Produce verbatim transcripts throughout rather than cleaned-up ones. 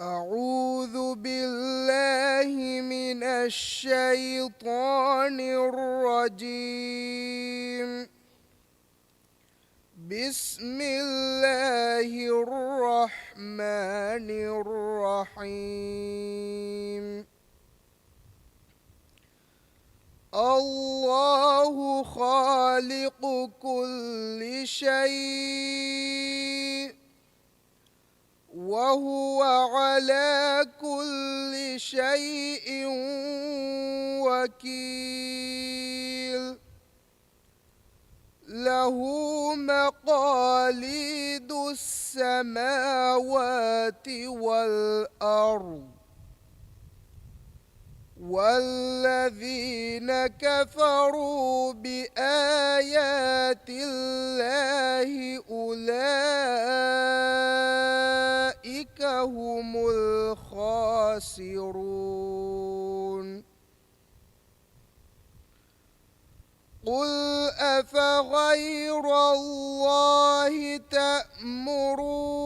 أعوذ بالله من الشيطان الرجيم. بسم الله الرحمن الرحيم. الله خالق كل شيء وهو على كل شيء وكيل. له مقاليد السماوات والأرض، والذين كفروا بآيات الله أولئك هم الخاسرون. قل أفغير الله تأمروني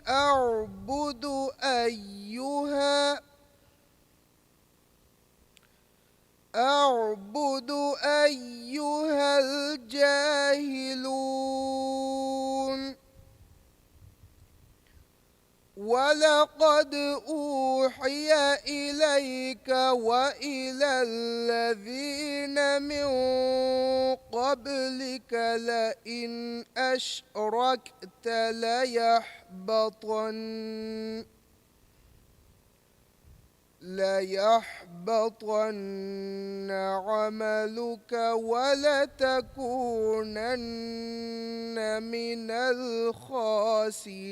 أعبد أيها، أعبد أيها الجاهلون. ولقد أوحي إليك وإلى الذين من قبلك لئن أشركت ليحبطن، ليحبطن عملك ولتكونن من الخاسرين.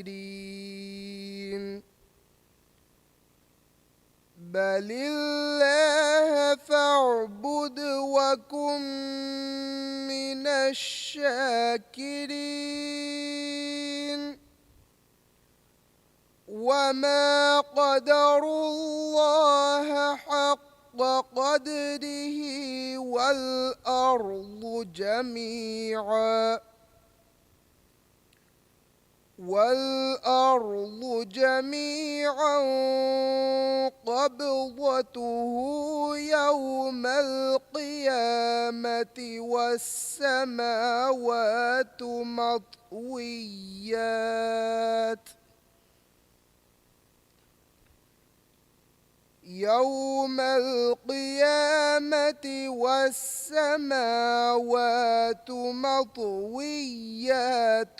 بل الله فاعبد وكن من الشاكرين. وما قدروا الله حق قدره والأرض جميعا، والأرض جميعا قبضته يوم القيامة والسماوات مطويات، يوم القيامة والسماوات مطويات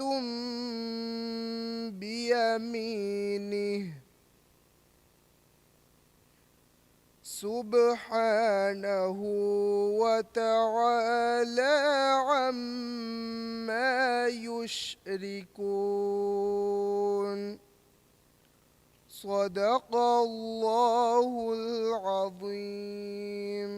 بيمينه، سبحانه وتعالى عما يشركون. صدق الله العظيم.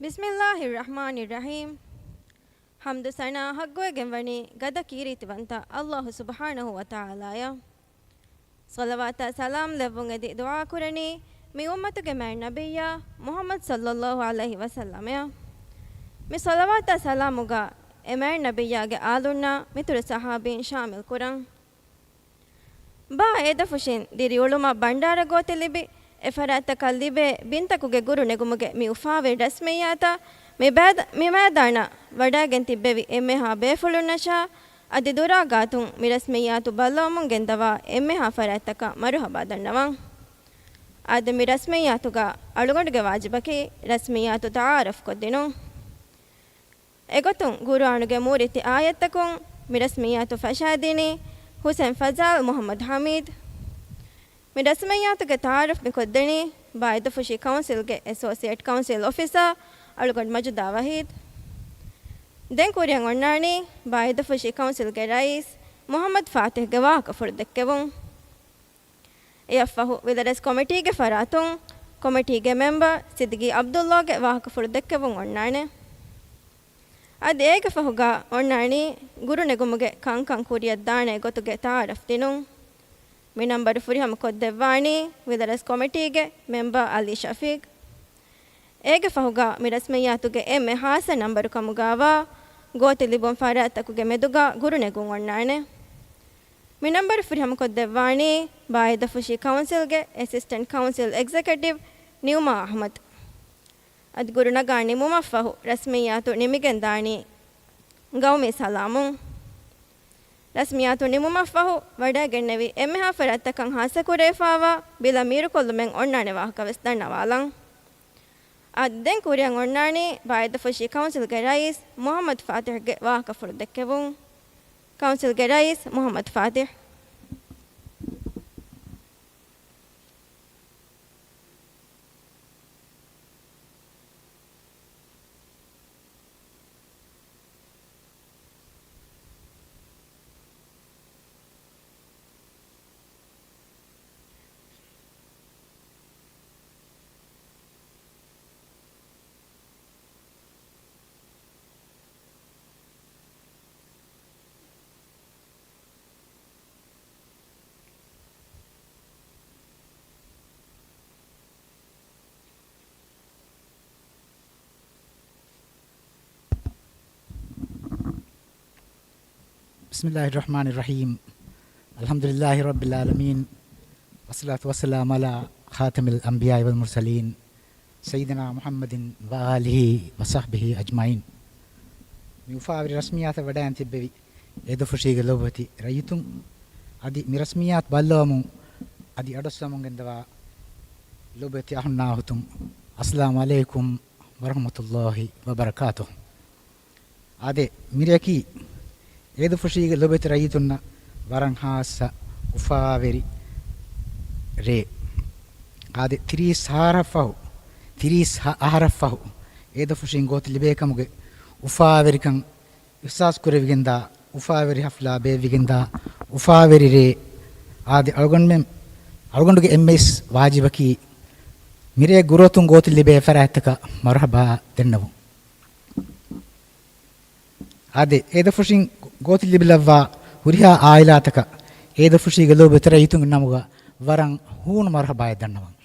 بسم الله الرحمن الرحيم. ޙަމްދު ސަނާ ޙައްޤުވެގެން ވަނީ ގަދަ ކީރިތިވަންތަ ﷲ ސުބްޙާނަހޫ ވަތަޢާލާއަށް. ޞަލަވާތާ ސަލާމް ލެއްވުން އެދި ދުޢާ ކުރަނީ، މި އުއްމަތުގެ މާތް ނަބިއްޔާ މުޙައްމަދު ޞައްލައްލާހު ޢަލައިހި ވަސައްލަމަށް. މި ޞަލަވާތާ ސަލާމުގަ އެ މާތް ނަބިއްޔާގެ އާލުންނާ މިތުރު ޞަޙާބީން ޝާމިލް ކުރަން. ބާ އެދަފުށިން ދިރިއުޅުމަށް ބަންޑާރަ ގޯތި ލިބި، އެ ފަރާތްތަކަށް ލިބޭ ބިންތަކުގެ ގުރު ނެގުމުގެ މި އުފާވެރި ރަސްމިއްޔާތަށް މި ބައި-، މި މައިދާނަށް ވަޑައިގެން ތިއްބެވި އެންމެހާ ބޭފުޅުންނަށާ، އަދި ދުރާ ގާތުން މި ރަސްމިއްޔާތު ބައްލަވަމުން ގެންދަވާ އެންމެހާ ފަރާތްތަކަށް މަރުޙަބާ ދަންނަވަން. އަދި މި ރަސްމިއްޔާތުގަ އަޅުގަނޑުގެ ވާޖިބަކީ ރަސްމިއްޔާތު ތަޢާރަފް ކޮށްދިނުން. އެގޮތުން ޤުރުއާނުގެ މޫރިތި އާޔަތްތަކުން މި ރަސްމިއްޔާތު ފަށާދިނީ ޙުސެން ފަޒާލް މުޙައްމަދު ޙަމީދު. މި ރަސްމިއްޔާތުގެ ތަޢާރަފް މި ކޮށްދެނީ ބާއެދަފުށި ކައުންސިލްގެ އެސޯސިއޭޓް ކައުންސިލް އޮފިސަރ އަޅުގަނޑު މަޖުދާ ވަޙީދު. ދެން ކުރިއަށް އޮންނާނީ ބާއެދަފުށި ކައުންސިލްގެ ރައީސް މުޙައްމަދު ފާތިޙްގެ ވާހަކަފުޅު ދެއްކެވުން. އެއަށްފަހު ވިލަރެސް ކޮމިޓީގެ ފަރާތުން ކޮމިޓީގެ މެމްބަރ ސިއްދިގީ ޢަބްދުﷲގެ ވާހަކަފުޅު ދެއްކެވުން އޮންނާނެ. އަދި އޭގެ ފަހުގަ އޮންނާނީ ގުރު ނެގުމުގެ ކަންކަން ކުރިއަށް ދާނެ ގޮތުގެ ތައާރަފް ދިނުން. މި ނަންބަރު ފުރިހަމަ ކޮށްދެއްވާނީ ވިލަރަސް ކޮމިޓީގެ މެމްބަރ އަލީ ޝަފީޤް. އޭގެ ފަހުގަ މި ރަސްމިއްޔާތުގެ އެންމެ ހާއްސަ ނަންބަރު ކަމުގައިވާ ގޯތި ލިބުން ފަރާތްތަކުގެ މެދުގަ ގުރު ނެގުން އޮންނާނެ. މި ނަންބަރު ފުރިހަމަކޮށްދެއްވާނީ ބާއެދަފުށީ ކައުންސިލްގެ އެސިސްޓެންޓް ކައުންސިލް އެގްޒެކެޓިވް ނިއުމާ އަޙްމަދު. އަދި ގުރު ނަގާ ނިމުމަށްފަހު ރަސްމިއްޔާތު ނިމިގެންދާނީ ގައުމީ ސަލާމުން. ރަސްމިއްޔާތު ނިމުމަށްފަހު ވަޑައިގެންނެވި އެންމެހާ ފަރާތްތަކަށް ހާއްސަކުރެވިފައިވާ ބިލަށް މީރުކޮށްލުމެއް އޮންނާނެ ވާހަކަވެސް ދަންނަވާލަން. އަދި ދެން ކުރިއަށް އޮންނާނީ ބާއެދަފުށީ ކައުންސިލްގެ ރައީސް މުޙައްމަދު ފާތިޙްގެ ވާހަކަފުޅު ދެއްކެވުން. ކައުންސިލްގެ ރައީސް މުޙައްމަދު ފާތިޙް. بسم الله الرحمن الرحيم. الحمد لله رب العالمين. والصلاة والسلام على خاتم الأنبياء والمرسلين سيدنا محمد وآله وصحبه أجمعين. މި އުފާވެރި ރަސްމިއްޔާތަށް ވަޑައިގެން ތިއްބެވި އޭދަފުށީގެ ލޮބުވެތި ރައްޔިތުން، އަދި މި ރަސްމިއްޔާތު ބައްލަވަމުން އަދި އަޑުއައްސަވަމުން ގެންދަވާ ލޮބުވެތި އަހުންނާ އުޚްތުން، އައްސަލާމު ޢަލައިކުމް ވަރަޙްމަތުﷲި ވަބަރަކާތުހު. އާދެ، މިރެއަކީ އޭދަފުށީގެ ލޮބުވެތި ރައްޔިތުންނަށް ވަރަށް ހާއްސަ އުފާވެރި ރޭ. އާދެ، ތިރީސް އަހަރަށްފަހު، ތިރީސް އަހަރަށްފަހު އޭދަފުށީން ގޯތި ލިބޭކަމުގެ އުފާވެރިކަން އިޙްސާސް ކުރެވިގެންދާ، އުފާވެރި ޙަފްލާ ބޭއްވިގެންދާ އުފާވެރި ރޭ. އާދެ، އަޅުގަނޑުމެން، އަޅުގަނޑުގެ އެންމެ އިސް ވާޖިބަކީ މިރޭ ގުރުއަތުން ގޯތި ލިބޭ ފަރާތްތަކަށް މަރުޙަބާ ދެންނެވުން. އާދެ، އޭދަފުށިން ގޯތި ލިބިލައްވާ ހުރިހާ އާއިލާތަކަށް އޭދަފުށީގެ ލޯބިވެތި ރައްޔިތުންގެ ނަމުގަ ވަރަށް ހޫނު މަރުޙަބާއެއް ދަންނަވަން.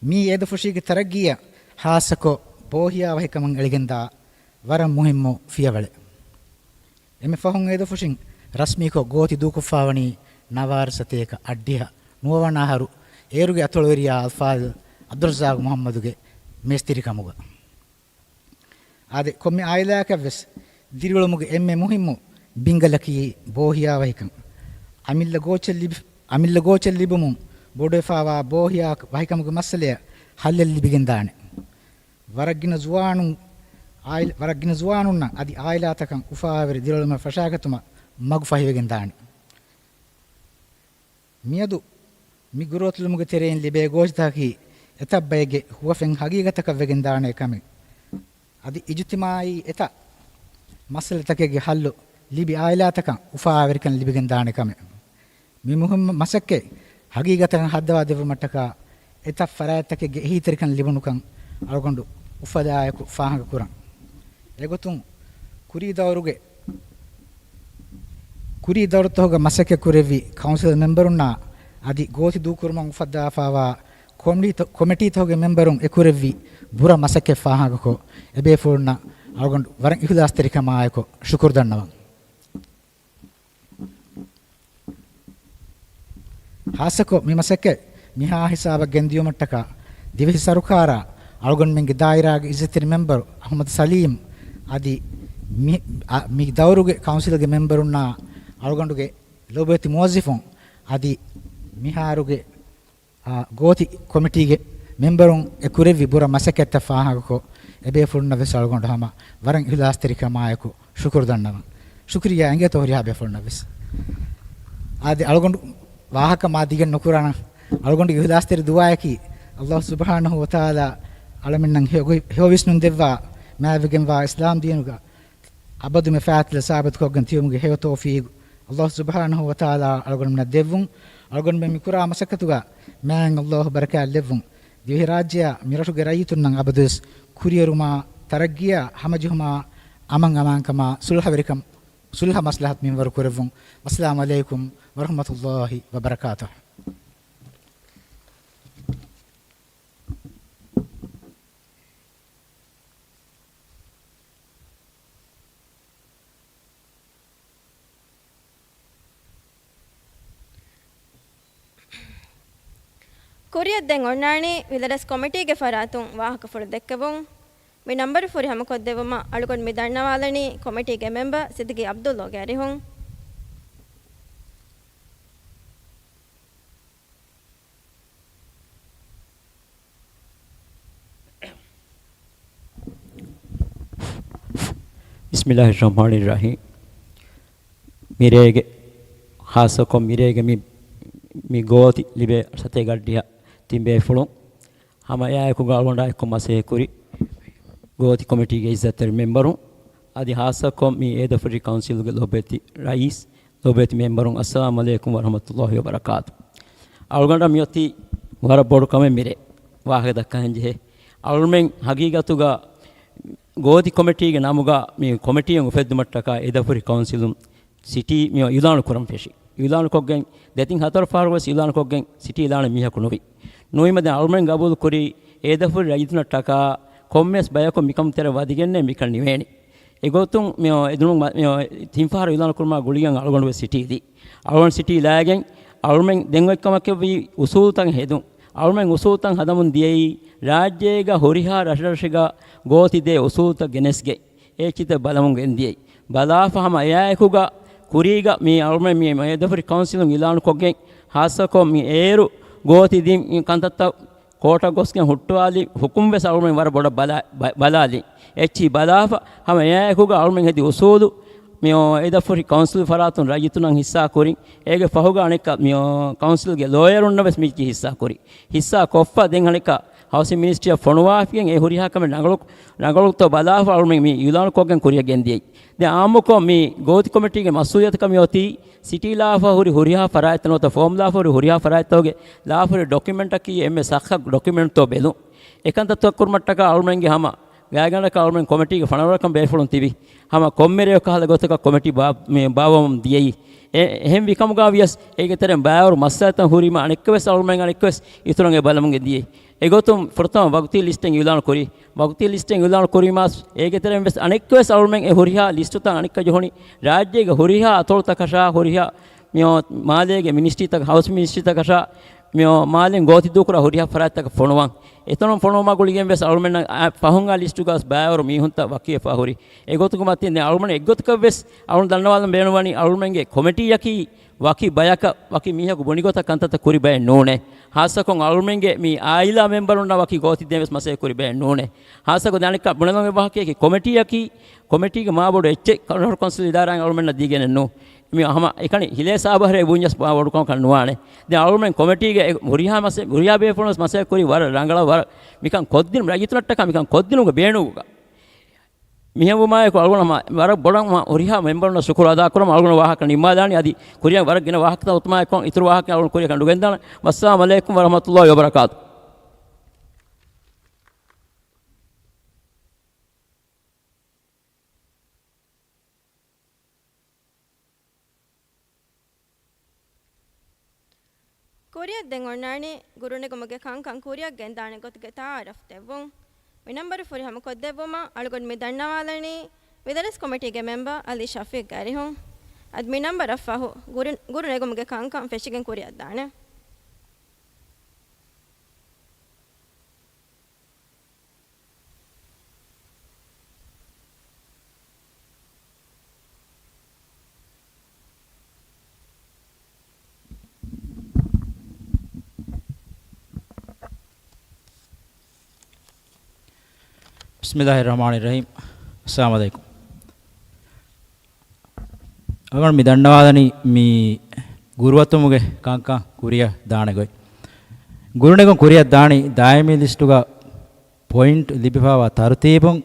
މީ އޭދަފުށީގެ ތަރައްގީއަށް ހާއްސަކޮށް ބޯހިޔާވަހިކަމަށް އެޅިގެންދާ ވަރަށް މުހިއްމު ފިޔަވަޅެއް. އެންމެ ފަހުން އޭދަފުށިން ރަސްމީކޮށް ގޯތި ދޫކޮށްފާވަނީ ނަވާރަ ސަތޭކަ އަށްޑިހަ ނުވަވަނަ އަހަރު އޭރުގެ އަތޮޅުވެރިޔާ އަލްފާޟިލް ޢަބްދުއްރައްޒާޤު މުޙައްމަދުގެ މޭސްތިރިކަމުގަ. އާދެ، ކޮންމެ އާއިލާއަކަށްވެސް ދިރިއުޅުމުގެ އެންމެ މުހިއްމު ބިންގަލަކީ ބޯހިޔާވަހިކަން. އަމިއްލަ ގޯޗެއް ލިބި، އަމިއްލަ ގޯޗެއް ލިބުމުން ބޮޑުވެފާވާ ބޯހިޔާ ވަހިކަމުގެ މައްސަލަޔަށް ހައްލެއް ލިބިގެންދާނެ. ވަރަށްގިނަ ޒުވާނުން، އާއިލް-، ވަރަށްގިނަ ޒުވާނުންނަށް އަދި އާއިލާތަކަށް އުފާވެރި ދިރިއުޅުމެއް ފަށާގަތުމަށް މަގު ފަހިވެގެންދާނެ. މިއަދު މި ގުރުއަތުލުމުގެ ތެރެއިން ލިބޭ ގޯތިތަކަކީ އެތައްބައެއްގެ ހުވަފެން ހަގީގަތަކަށް ވެގެންދާނެ ކަމެއް. އަދި އިޖުތިމާޢީ އެތައް މައްސަލަތަކެއްގެ ހައްލު ލިބި އާއިލާތަކަށް އުފާވެރިކަން ލިބިގެންދާނެ ކަމެއް. މި މުހިއްމު މަސައްކަތް ހަގީގަތަކަށް ހައްދަވާ ދެއްވުމަށްޓަކާ އެތައް ފަރާތްތަކެއްގެ އެހީތެރިކަން ލިބުނުކަން އަޅުގަނޑު އުފަލާއެކު ފާހަގަކުރަން. އެގޮތުން ކުރީ ދައުރުގެ، ކުރީ ދައުރުތަކުގަ މަސައްކަތް ކުރެއްވި ކައުންސިލް މެމްބަރުންނާ އަދި ގޯތި ދޫކުރުމަށް އުފައްދާފާވާ ކޮމިޓީތަ-، ކޮމިޓީތަކުގެ މެމްބަރުން އެކުރެއްވި ބުރަ މަސައްކަތް ފާހަގަކޮށް، އެބޭފުޅުންނަށް އަޅުގަނޑު ވަރަށް އިޚްލާޞްތެރިކަމާއެކު ޝުކުރު ދަންނަވަން. ހާއްސަކޮށް މި މަސައްކަތް މިހާ ހިސާބަށް ގެންދިޔުމަށްޓަކާ ދިވެހި ސަރުކާރާ، އަޅުގަނޑުމެންގެ ދާއިރާގެ އިއްޒަތްތެރި މެމްބަރު އަޙްމަދު ސަލީމް އަދި މި، އަ، މި ދައުރުގެ ކައުންސިލްގެ މެމްބަރުންނާ އަޅުގަނޑުގެ ލޯބިވެތި މުވައްޒަފުން އަދި މިހާރުގެ އާ، ގޯތި ކޮމިޓީގެ މެމްބަރުން އެ ކުރެއްވި ބުރަ މަސައްކަތްތައް ފާހަގަކޮށް، އެބޭފުޅުންނަށް ވެސް އަޅުގަނޑު ހަމަ ވަރަށް އިޚްލާޞްތެރިކަމާއެކު ޝުކުރު ދަންނަވަން. ޝުކުރިއްޔާ އެނގޭތޯ ހުރިހާ ބޭފުޅުންނަށް ވެސް. އާދެ، އަޅުގަނޑު ވާހަކަ މާ ދިގެއް ނުކުރަން. އަޅުގަނޑުގެ އިޚްލާޞްތެރި ދުޢާއަކީ، ﷲ ސުބްޙާނަހޫ ވަތަޢާލާ އަޅަމެންނަށް ހެޔޮ-، ހެޔޮވިސްނުން ދެއްވާ، މާތްވެގެންވާ އިސްލާމް ދީނުގަ އަބަދުމެ ފާތިލަ ސާބިތުކޮށްގެން ތިބުމުގެ ހެޔޮ ތައުފީޤު ﷲ ސުބްޙާނަހޫ ވަތަޢާލާ އަޅުގަނޑުމެންނަށް ދެއްވުން. އަޅުގަނޑުމެން މި ކުރާ މަސައްކަތުގަ މާތް ﷲ ބަރަކާތް ލެއްވުން. ދިވެހިރާއްޖެއާ މިރަށުގެ ރައްޔިތުންނަށް އަބަދުވެސް ކުރިއެރުމާ، ތަރައްގީއާ، ހަމަޖެހުމާ، އަމަން އަމާންކަމާ، ސުލްހަވެރިކަން، ސުލްހަ މަސްލަހަތު މިންވަރު ކުރެއްވުން. އައްސަލާމު ޢަލައިކުމް ވަރަޙްމަތުﷲި ވަބަރަކާތުހު. ކުރިއަށް ދެން އޮންނާނީ ވިލަރެސް ކޮމިޓީގެ ފަރާތުން ވާހަކަފުޅު ދެއްކެވުން. މި ނަންބަރު ފުރިހަމަކޮށްދެއްވުމަށް އަޅުގަނޑު މި ދަންނަވާލަނީ ކޮމިޓީގެ މެމްބަރ ސިއްދިގީ ޢަބްދުﷲގެ އަރިހުން. ބިސްމިﷲިއްރަޙްމާނިއްރަޙީމް. މިރޭގެ، ޚާއްޞަކޮށް މިރޭގެ މި، މި ގޯތި ލިބޭ ސަތޭކަ ގަޑިއަށް ތިން ބޭފުޅުން ހަމައެއާއެކުގަ އަޅުގަނޑާ އެއްކޮށް މަސައްކަތްކުރި ގޯތި ކޮމިޓީގެ އިއްޒަތްތެރި މެމްބަރުން، އަދި ޚާއްޞަކޮށް މި އޭދަފުށި ކައުންސިލުގެ ލޮބުވެތި ރައީސް، ލޮބުވެތި މެމްބަރުން، އައްސަލާމު ޢަލައިކުމް ވަރަޙްމަތުﷲި ވަބަރަކާތު. އަޅުގަނޑަށް މިއޮތީ ވަރަށް ބޮޑު ކަމެއް މިރޭ ވާހަކަ ދައްކަން ޖެހޭ. އަޅުމެން ހަގީގަތުގަ ގޯތި ކޮމިޓީގެ ނަމުގަ މި ކޮމިޓީއެއް އުފެއްދުމަށްޓަކާ އޭދަފުށި ކައުންސިލުން ސިޓީ މި އިޢުލާނު ކުރަން ފެށި. އިޢުލާނުކޮށްގެން ދެތިން ހަތަރު ފަހަރު ވެސް އިޢުލާނުކޮށްގެން ސިޓީ އިޢުލާނެއް މީހަކު ނުވި. ނުވީމަ ދެން އަޅުމެން ގަބޫލު ކުރީ އޭދަފުށި ރައްޔިތުންނަށްޓަކާ ކޮންމެސް ބަޔަކު މިކަމު ތެރެ ވަދެގެންނޭ މިކަން ނިވޭނީ. އެގޮތުން މި އެދުނު މަ-، މި ތިން ފަހަރު އިޢުލާނު ކުރުމާ ގުޅިގެން އަޅުގަނޑު ވެސް ސިޓީ ލި. އަޅުގަނޑު ސިޓީ ލާގެން އަޅުމެން ދެން އޮތްކަމަކަށްވީ އުސޫލުތައް ހެދުން. އަޅުމެން އުސޫލުތައް ހަދަމުން ދިޔައީ ރާއްޖޭގަ ހުރިހާ ރަށްރަށެއްގަ ގޯތި ދޭ އުސޫލުތައް ގެނެސްގެ އެއްޗިތައް ބަލަމުން ގެންދިޔައީ. ބަލާފަ ހަމަ އެއާއެކުގަ ކުރީގަ މި އަޅުމެން މި އޭދަފުށި ކައުންސިލުން އިޢުލާނުކޮށްގެން ހާއްސަކޮށް މި އޭރު ގޯތި ދިން ކަންތައްތައް ކޯޓަށް ގޮސްގެން ހުއްޓުވާލި ހުކުމް ވެސް އަޅުމެން ވަރަށް ބޮޑަށް ބަލާ-، ބަ-، ބަލާލި. އެއްޗި ބަލާފަ ހަމަ އެއާއެކުގަ އަޅުމެން ހެދި އުސޫލު މި އޭދަފުށި ކައުންސިލް ފަރާތުން ރައްޔިތުންނަށް ހިއްސާ ކުރިން އޭގެ ފަހުގަ އަނެއްކާ މި ކައުންސިލްގެ ލޯޔަރުންނަށް ވެސް މިއެއްޗި ހިއްސާ ކުރި. ހިއްސާ ކޮށްފަ ދެން އަނެއްކާ ހައުސިން މިނިސްޓްރީއަށް ފޮނުވާފިގެން އެ ހުރިހާ ކަމެއް ރަނގަޅު-، ރަނގަޅުތޯ ބަލާފަ އަޅުމެން މި އިޢުލާނުކޮށްގެން ކުރިއަށް ގެންދިޔައީ. ދެން އާއްމުކޮށް މި ގޯތި ކޮމިޓީގެ މަސްއޫލިއްޔަތަކަށް މި އޮތީ ސިޓީ ލާފަ ހުރި ހުރިހާ ފަރާތްތައް ނުވަތަ ފޯމް ލާފަ ހުރި ހުރިހާ ފަރާތްތަކުގެ ލާފަ ހުރި ޑޮކިއުމެންޓަކީ އެންމެ ސައްހަ ޑޮކިއުމެންޓްތޯ ބެލުން. އެކަންތައް ކުރުމަށްޓަކާ އަޅުމެންގެ ހަމަ ގާތްގަނޑަކަށް އަޅުމެން ކޮމިޓީގެ ފަނަރަވަރަކަށް ބޭފުޅުން ތިބި. ހަމަ ކޮންމެ ރެޔަކު ކަހަލަ ގޮތަކަށް ކޮމިޓީ ބާ-، މި ބާއްވަމުން ދިޔައީ. އެ-، އެހެން ވިކަމުގަ ވިޔަސް އޭގެ ތެރެއިން ބާވަރު މައްސަލަތައް ހުރީމަ އަނެއްކަވެސް އަޅުމެން އަނެއްކަވެސް އިތުރަށް އެ ބަލަމުން ގެންދިޔައީ. އެގޮތުން ފުރަތަމަ ވަގުތީ ލިސްޓެއް އިޢުލާނު ކުރީ. ވަގުތީ ލިސްޓެއް އިޢުލާނު ކުރީމާސް އޭގެ ތެރެއިން ވެސް އަނެއްކަވެސް އަޅުމެން އެ ހުރިހާ ލިސްޓުތައް އަނެއްކާ ޖެހުނީ ރާއްޖޭގެ ހުރިހާ އަތޮޅުތަކަށާ ހުރިހާ މި މާލޭގެ މިނިސްޓްރީތަކަށް، ހައުސް މިނިސްޓްރީތަކަށާ މި މާލެން ގޯތި ދޫކުރާ ހުރިހާ ފަރާތްތަކަށް ފޮނުވަން. އެތަނުން ފޮނުވުމާ ގުޅިގެން ވެސް އަޅުމެންނަށް އާ ފަހުން އާ ލިސްޓުގަސް ބައިވަރު މީހުންތައް ވަކިވެފާ ހުރި. އެގޮތުގެ މަތިން ދެން އަޅުމެން އެއްގޮތަކަށް ވެސް އަޅުން ދަންނަވާލަން ބޭނުންވަނީ އަޅުމެންގެ ކޮމިޓީއަކީ ވަކި ބަޔަކަށް ވަކި މީހަކު ބުނި ގޮތަށް ކަންތައްތައް ކުރި ބައެއް ނޫނޭ. ހާއްސަކޮށް އަޅުމެންގެ މި އާއިލާ މެމްބަރުންނާ ވަކި ގޯތި ދޭން ވެސް މަސައްކަތް ކުރި ބައެއް ނޫނޭ. ހާއްސަކޮށް ދެން އަނެއްކާ ބުނެލަން އޮތް ވާހަކަޔަކީ ކޮމިޓީއަކީ ކޮމިޓީގެ މާބޮޑު އެއްޗެއް ކައުންސިލް އިދާރާއިން އަޅުމެންނަށް ދީގެނެއް ނޫން. މި ހަމަ އެކަނި ހިލޭ ސާބަހަރޭ ބުންޏަސް މާ ބޮޑު ކަމަކަށް ނުވާނެ. ދެން އަޅުމެން ކޮމިޓީގެ އެ ހުރިހާ މަސެ-، ހުރިހާ ބޭފުޅުން ވެސް މަސައްކަތް ކުރީ ވަރަށް ރަނގަޅަށް ވަރަށް މިކަން ކޮށްދިނުމަށް ރައްޔިތުންނަށްޓަކާ މިކަން ކޮށްދިނުމުގެ ބޭނުމުގަ. މިހެންވުމާއެކު އަޅުގަނޑު ހަމަ ވަރަށް ބޮޑަށް ހުރިހާ މެމްބަރުންނަށް ޝުކުރު އަދާކުރަމު އަޅުގަނޑު ވާހަކަ ނިންމާލާނީ އަދި ކުރިއަށް ވަރަށް ގިނަ ވާހަކަތައް އޮތުމާއެކު އިތުރު ވާހަކަ އަޅުގަނޑު ކުރިއަށް ނުގެންދާނެ. ވައްސަލާމު ޢަލައިކުމް ވަރަޙްމަތުﷲި ވަބަރަކާތު. ކުރިއަށް ދެން އޮންނާނީ ގުރުނެގުމުގެ ކަންކަން ކުރިއަށް ގެންދާނެ ގޮތުގެ ތައާރަފް ދެއްވުން. މި ނަންބަރު ފުރިހަމަކޮށްދެއްވުމަށް އަޅުގަނޑު މި ދަންނަވާލަނީ ވިލަރެސް ކޮމިޓީގެ މެމްބަރ އަލީ ޝަފީޤްގެ އަރިހުން. އަދި މި ނަންބަރަށް ފަހު ގުރު-، ގުރުނެގުމުގެ ކަންކަން ފެށިގެން ކުރިއަށްދާނެ. ބިސްމިﷲިއްރަޙްމާނިއްރަޙީމް. އައްސަލާމު ޢަލައިކުމް. އަޅުގަނޑު މި ދަންނަވާލަނީ މި ގުރުއަތުމުގެ ކަންކަން ކުރިއަށް ދާނެ ގޮތް. ގުރުނެގުން ކުރިއަށް ދާނީ ދާއިމީ ލިސްޓުގަ ޕޮއިންޓް ލިބިފައިވާ ތަރުތީބުން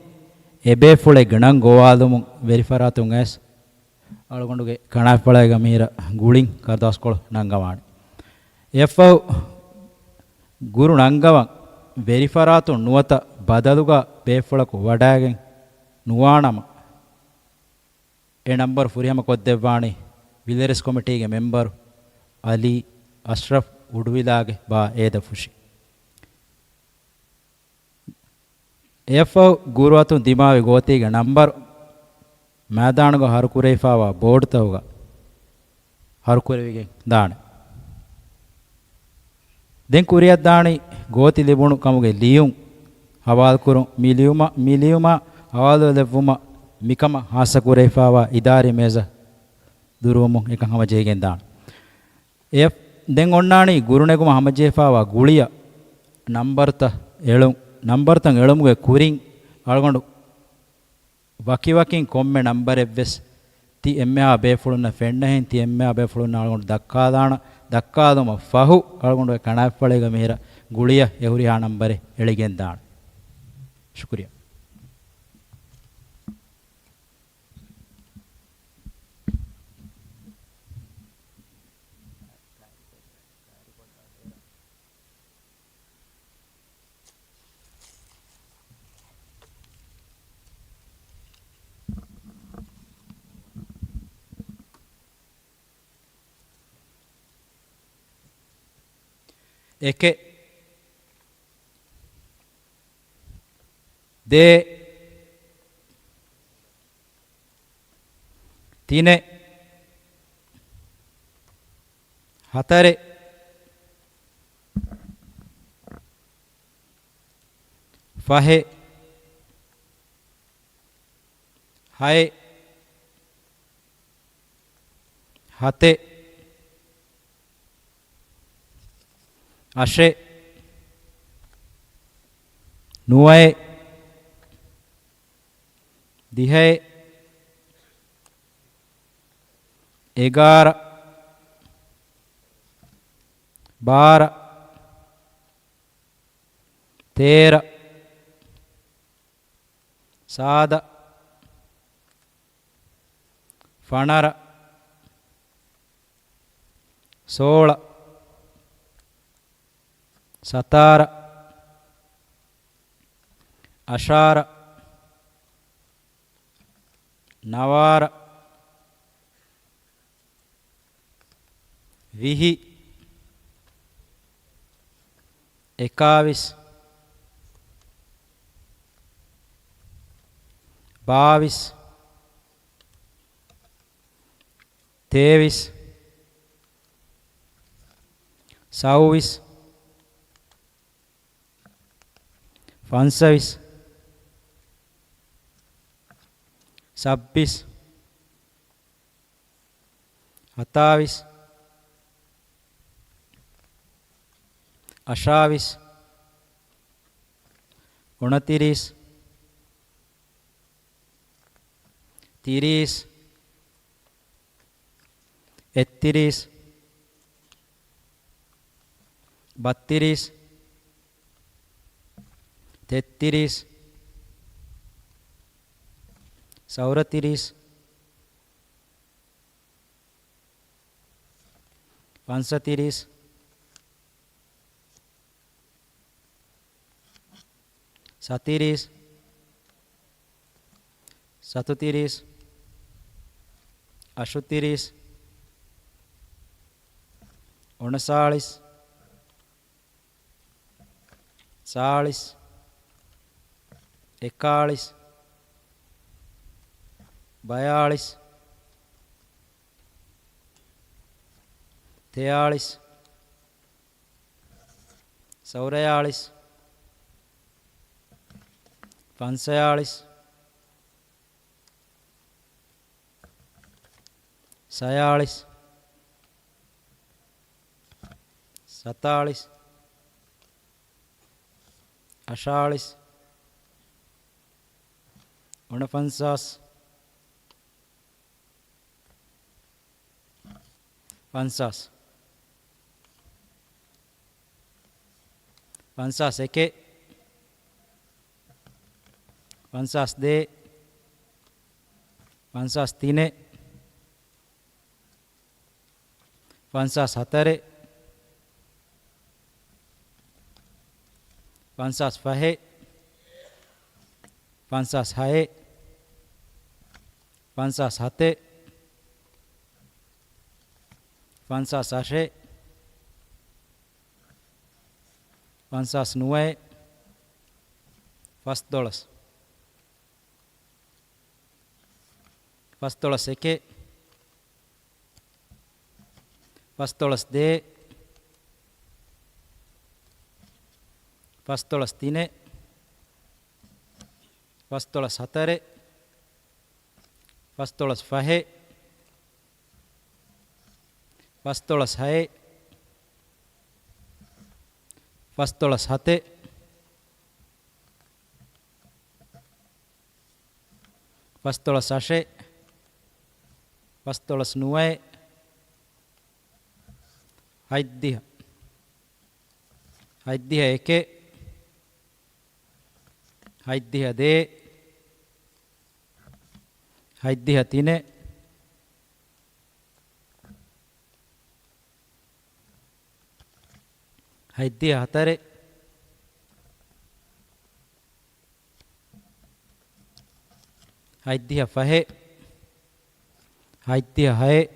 އެބޭފުޅެއްގެ ނަން ގޮވާލުމުން ވެރިފަރާތުން އައިސް އަޅުގަނޑުގެ ކަނާތްޕަޅައިގަ މީރަށް ގުޅިން ކަރަދާސްކޮޅު ނަންގަވާނެ. އެއަށްފަހު ގުރު ނަންގަވަން ވެރިފަރާތުން ނުވަތަ ބަދަލުގަ ބޭފުޅަކު ވަޑައިގެން ނުވާނަމަ، އެ ނަންބަރު ފުރިހަމަ ކޮށްދެއްވާނީ ވިލިރަސް ކޮމިޓީގެ މެމްބަރު އަލީ އަޝްރަފް އުޑުވިލާގެ ބާ އޭދަ ފުށި. އެއަށްފަހު ގުރުއަތުން ދިމާވި ގޯތީގެ ނަންބަރު މައިދާނުގަ ހަރުކުރެވިފާވާ ބޯޑުތަކުގަ ހަރުކުރެވިގެން ދާނެ. ދެން ކުރިއަށްދާނީ ގޯތި ލިބުނު ކަމުގެ ލިޔުން ހަވާލުކުރުން. މި ލިޔުމަށް، މި ލިޔުމަށް ހަވާލު ލެއްވުމަށް މިކަމަށް ހާއްސަ ކުރެވިފާވާ އިދާރީ މޭޒަށް ދުރުވުމުން އެކަން ހަމަޖެހިގެން ދާނެ. އެ، ދެން އޮންނާނީ ގުރުނެގުމަށް ހަމަޖެހިފާވާ ގުޅިއަށް ނަންބަރުތައް އެޅުން. ނަންބަރުތައް އެޅުމުގެ ކުރިން އަޅުގަނޑު ވަކިވަކިން ކޮންމެ ނަންބަރެއްވެސް ތި އެންމެހާ ބޭފުޅުންނަށް ފެންނަހެން، ތި އެންމެހާ ބޭފުޅުންނަށް އަޅުގަނޑު ދައްކާލާނަ، ދައްކާލުމަށް ފަހު އަޅުގަނޑުގެ ކަނާތްފަޅީގަ މިހިރަ ގުޅިއަށް އެހުރިހާ ނަންބަރެއް އެޅިގެން ދާނެ. ޝުކުރިއްޔާ. އެކެއް، ދޭއް، ތިނެއް، ހަތަރެއް، ފަހެއް، ހައެއް، ހަތެއް، އަށެއް، ނުވައެއް، ދިހައެއް، އެގާރަ، ބާރަ، ތޭރަ، ސާދަ، ފަނަރަ، ސޯޅަ، ސަތާރަ، އަށާރަ، ނަވާރަ، ވިހި، އެކާވީސް، ބާވީސް، ތޭވީސް، ސައުވީސް، ފަންސަވީސް، ސައްބީސް، ހަތާވީސް، އަށާވީސް، އުނަތިރީސް، ތިރީސް، އެއްތިރީސް، ބައްތިރީސް، ތެއްތިރީސް، ސައުރަތިރީސް، ފަންސަތިރީސް، ސަތިރީސް، ސަތުތިރީސް، އަށުތިރީސް، އުނަސާޅީސް، ސާޅީސް، އެކާޅީސް، ބަޔާޅީސް، ތެޔާޅީސް، ސައުރަޔާޅީސް، ފަންސަޔާޅީސް، ސަޔާޅީސް، ސަތާޅީސް، އަށާޅީސް، އުނަފަންސާސް، ފަންސާސް، ފަންސާސް އެކެއް، ފަންސާސް ދޭއް، ފަންސާސް ތިނެއް، ފަންސާސް ހަތަރެއް، ފަންސާސް ފަހެއް، ފަންސާސް ހައެއް، ފަންސާސް ހަތެއް، ފަންސާސް އަށެއް، ފަންސާސް ނުވައެއް، ފަސްދޮޅަސް، ފަސްދޮޅަސް އެކެއް، ފަސްދޮޅަސް ދޭއް، ފަސްދޮޅަސް ތިނެއް، ފަސްދޮޅަސް ހަތަރެއް، ފަސްދޮޅަސް ފަހެއް، ފަސްދޮޅަސް ހައެއް، ފަސްދޮޅަސް ހަތެއް، ފަސްދޮޅަސް އަށެއް، ފަސްދޮޅަސް ނުވައެއް، ހަތްދިހަ، ހަތްދިހަ އެކެއް، ހަތްދިހަ ދޭއް، ހަތްދިހަ ތިނެއް، ހަތްދިހަ ހަތަރެއް، ހަތްދިހަ ފަހެއް، ހަތްދިހަ ހައެއް،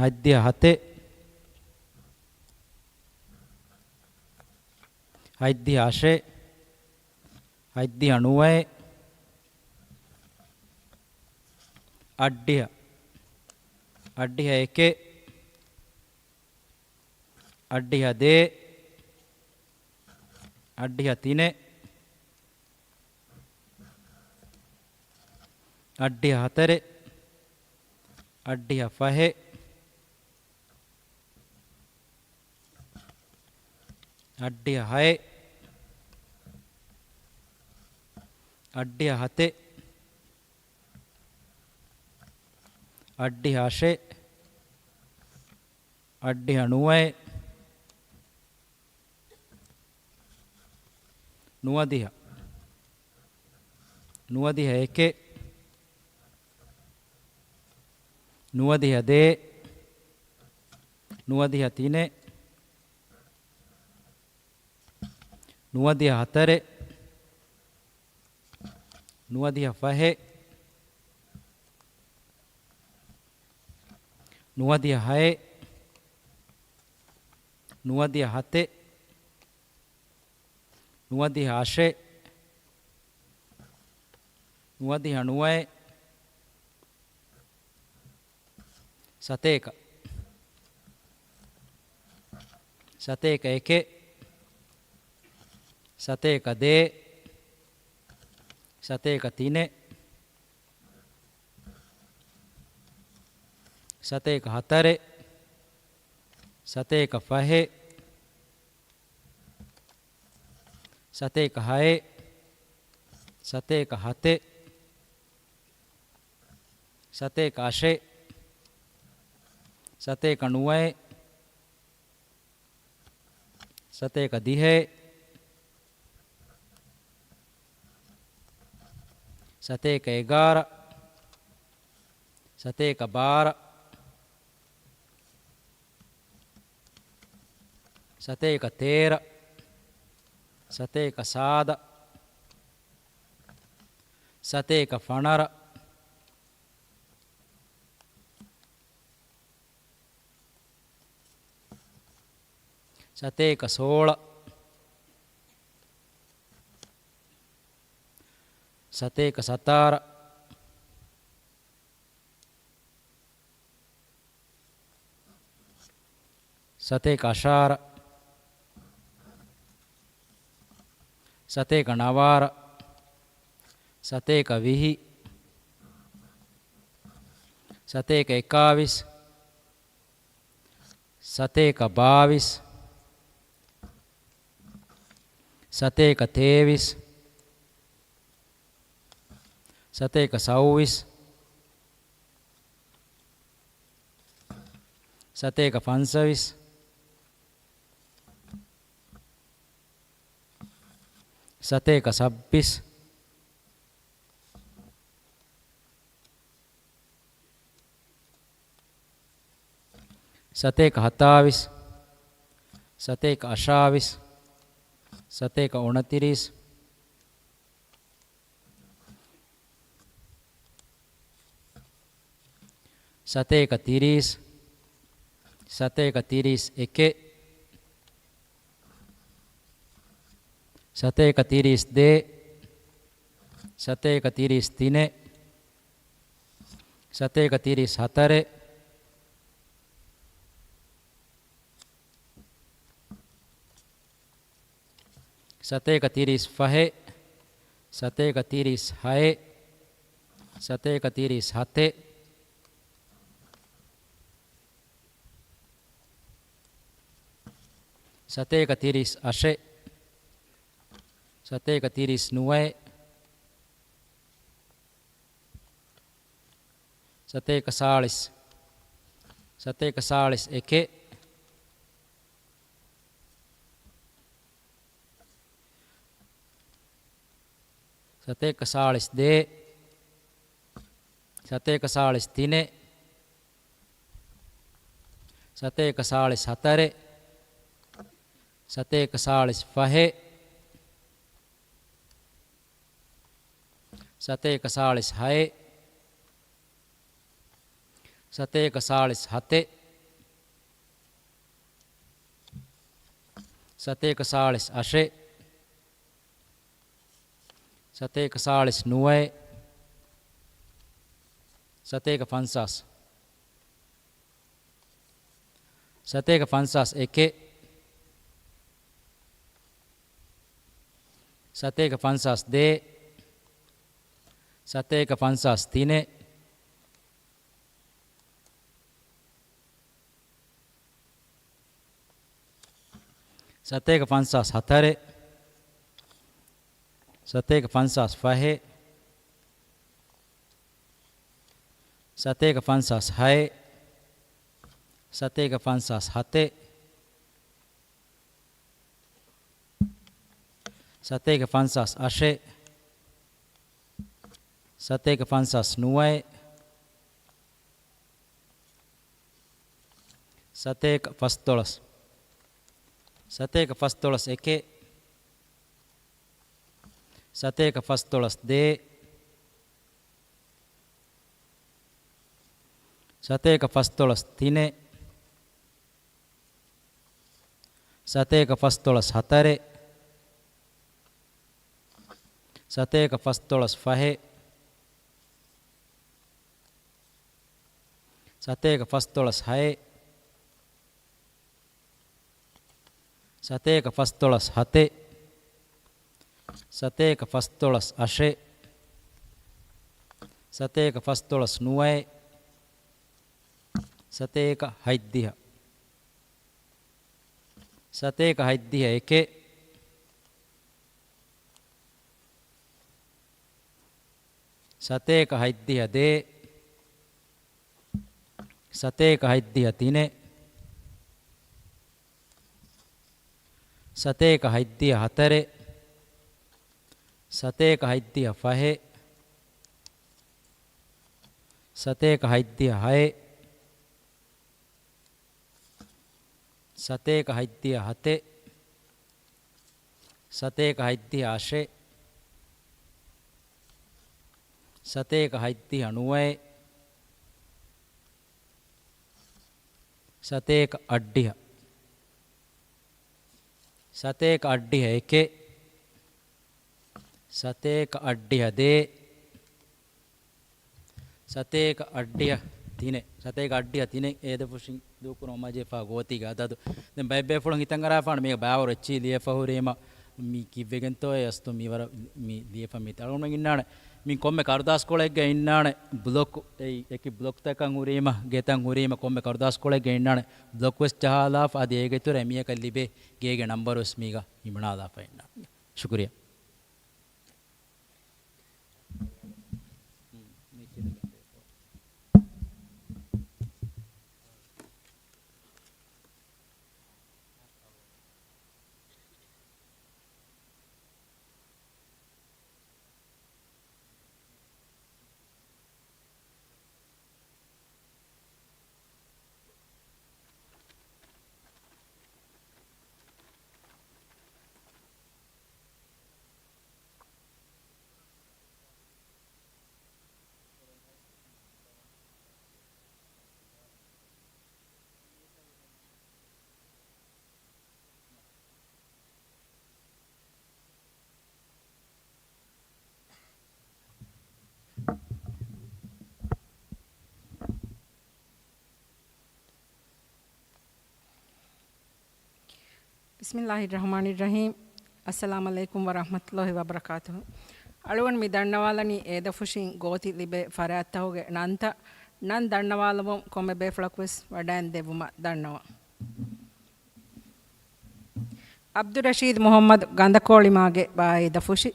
ހަތްދިހަ ހަތެއް، ހަތްދިހަ އަށެއް، ހަތްދިހަ ނުވައެއް، އަށްޑިހަ، އަށްޑިހަ އެކެއް، އަށްޑިހަ ދޭއް، އަށްޑިހަ ތިނެއް، އަށްޑިހަ ހަތަރެއް، އަށްޑިހަ ފަހެއް، އަށްޑިހަ ހައެއް، އަށްޑިހަ ހަތެއް، އަށްޑިހަ އަށެއް، އަށްޑިހަ ނުވައެއް، ނުވަދިހަ، ނުވަދިހަ އެކެއް، ނުވަދިހަ ދޭއް، ނުވަދިހަ ތިނެއް، ނުވަދިހަ ހަތަރެއް، ނުވަދިހަ ފަހެއް، ނުވަދިހަ ހައެއް، ނުވަދިހަ ހަތެއް، ނުވަދިހަ އަށެއް، ނުވަދިހަ ނުވައެއް، ސަތޭކަ، ސަތޭކަ އެކެއް، ސަތޭކަ ދޭއް، ސަތޭކަ ތިނެއް، ސަތޭކަ ހަތަރެއް، ސަތޭކަ ފަހެއް، ސަތޭކަ ހައެއް، ސަތޭކަ ހަތެއް، ސަތޭކަ އަށެއް، ސަތޭކަ ނުވައެއް، ސަތޭކަ ދިހައެއް، ސަތޭކަ އެގާރަ، ސަތޭކަ ބާރަ، ސަތޭކަ ތޭރަ، ސަތޭކަ ސާދަ، ސަތޭކަ ފަނަރަ، ސަތޭކަ ސޯޅަ، ސަތޭކަ ސަތާރަ، ސަތޭކަ އަށާރަ، ސަތޭކަ ނަވާރަ، ސަތޭކަ ވިހި، ސަތޭކަ އެކާވީސް، ސަތޭކަ ބާވީސް، ސަތޭކަ ތޭވީސް، ސަތޭކަ ސައުވީސް، ސަތޭކަ ފަންސަވީސް، ސަތޭކަ ސައްބީސް، ސަތޭކަ ހަތާވީސް، ސަތޭކަ އަށާވީސް، ސަތޭކަ އުނަތިރީސް، ސަތޭކަ ތިރީސް، ސަތޭކަ ތިރީސް އެކެއް، ސަތޭކަ ތިރީސް ދޭއް، ސަތޭކަ ތިރީސް ތިނެއް، ސަތޭކަ ތިރީސް ހަތަރެއް، ސަތޭކަ ތިރީސް ފަހެއް، ސަތޭކަ ތިރީސް ހައެއް، ސަތޭކަ ތިރީސް ހަތެއް، ސަތޭކަ ތިރީސް އަށެއް، ސަތޭކަ ތިރީސް ނުވައެއް، ސަތޭކަ ސާޅީސް، ސަތޭކަ ސާޅީސް އެކެއް، ސަތޭކަ ސާޅީސް ދޭއް، ސަތޭކަ ސާޅީސް ތިނެއް، ސަތޭކަ ސާޅީސް ހަތަރެއް، ސަތޭކަ ސާޅީސް ފަހެއް، ސަތޭކަ ސާޅީސް ހައެއް، ސަތޭކަ ސާޅީސް ހަތެއް، ސަތޭކަ ސާޅީސް އަށެއް، ސަތޭކަ ސާޅީސް ނުވައެއް، ސަތޭކަ ފަންސާސް، ސަތޭކަ ފަންސާސް އެކެއް، ސަތޭކަ ފަންސާސް ދޭއް، ސަތޭކަ ފަންސާސް ތިނެއް، ސަތޭކަ ފަންސާސް ހަތަރެއް، ސަތޭކަ ފަންސާސް ފަހެއް، ސަތޭކަ ފަންސާސް ހައެއް، ސަތޭކަ ފަންސާސް ހަތެއް، ސަތޭކަ ފަންސާސް އަށެއް، ސަތޭކަ ފަންސާސް ނުވައެއް، ސަތޭކަ ފަސްދޮޅަސް، ސަތޭކަ ފަސްދޮޅަސް އެކެއް، ސަތޭކަ ފަސްދޮޅަސް ދޭއް، ސަތޭކަ ފަސްދޮޅަސް ތިނެއް، ސަތޭކަ ފަސްދޮޅަސް ހަތަރެއް، ސަތޭކަ ފަސްދޮޅަސް ފަހެއް، ސަތޭކަ ފަސްދޮޅަސް ހައެއް، ސަތޭކަ ފަސްދޮޅަސް ހަތެއް، ސަތޭކަ ފަސްދޮޅަސް އަށެއް، ސަތޭކަ ފަސްދޮޅަސް ނުވައެއް، ސަތޭކަ ހަތްދިހަ، ސަތޭކަ ހަތްދިހަ އެކެއް، ސަތޭކަ ހަތްދިހަ ދޭއް، ސަތޭކަ ހަތްދިހަ ތިނެއް، ސަތޭކަ ހަތްދިހަ ހަތަރެއް، ސަތޭކަ ހަތްދިހަ ފަހެއް، ސަތޭކަ ހަތްދިހަ ހައެއް، ސަތޭކަ ހަތްދިހަ ހަތެއް، ސަތޭކަ ހަތްދިހަ އަށެއް، ސަތޭކަ ހަތްދިހަ ނުވައެއް، ސަތޭކަ އަށްޑިހަ، ސަތޭކަ އަށްޑިހަ އެކެއް، ސަތޭކަ އަށްޑިހަ ދޭއް، ސަތޭކަ އަށްޑިހަ ތިނެއް، ސަތޭކަ އަށްޑިހަ ތިނެއް އޭދެ ފުށިން ދޫކުރުމަށް އައިފާ ގޯތީގެ އަދަދު. ދެން ބައެއް ބޭފުޅުން ހިތަށް އަރާފާނެ މީގަ ބާވަރު އެއްޗިހި ލިޔެފަ ހުރީމަ މީ ކިއްވެގެންތޯއޭ އަސްތު މީ ވަރަށް މީ ލިޔެފަ މީތި. އަޅުގަނޑުމެން އިންނާނެ މި ކޮންމެ ކަރުދާސްކޮޅެއްގަ އިންނާނެ ބްލޮކް އެއީ އެކި ބްލޮކްތަކަށް ހުރީމަ ގެތައް ހުރީމަ ކޮންމެ ކަރުދާސްކޮޅެއްގަ އިންނާނެ ބްލޮކް ވެސް ޖަހާލާފަ އަދި އޭގެ އިތުރަށް އެމީހަކަށް ލިބޭ ގޭގެ ނަންބަރު ވެސް މީގަ ހިމަނާލާފަ އިންނާނެ. ޝުކުރިއްޔާ. ބިސްމިއްލާހި ރަޙްމާނި ރަޙީމް. އައްސަލާމު ޢަލައިކުމް ވަރަޙްމަތުﷲި ވަބަރަކާތުހު. އަޅުގަނޑު މި ދަންނަވާލަނީ އޭދަފުށިން ގޯތި ލިބޭ ފަރާތްތަކުގެ ނަންތައް. ނަން ދަންނަވާލަމުން ކޮންމެ ބޭފުޅަކުވެސް ވަޑައިން ދެއްވުމަށް ދަންނަވަން. ޢަބްދުއްރަޝީދު މުޙައްމަދު ގަނދަކޯޅިމާގެ ބާއޭދަފުށި.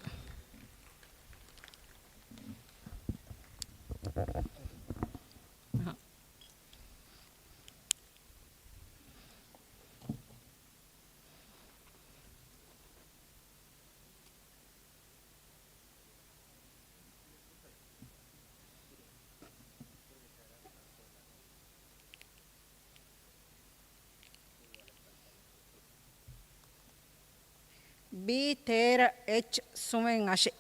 ބީ ތޭރަ އެޗް ސުމެއް އަށެއް.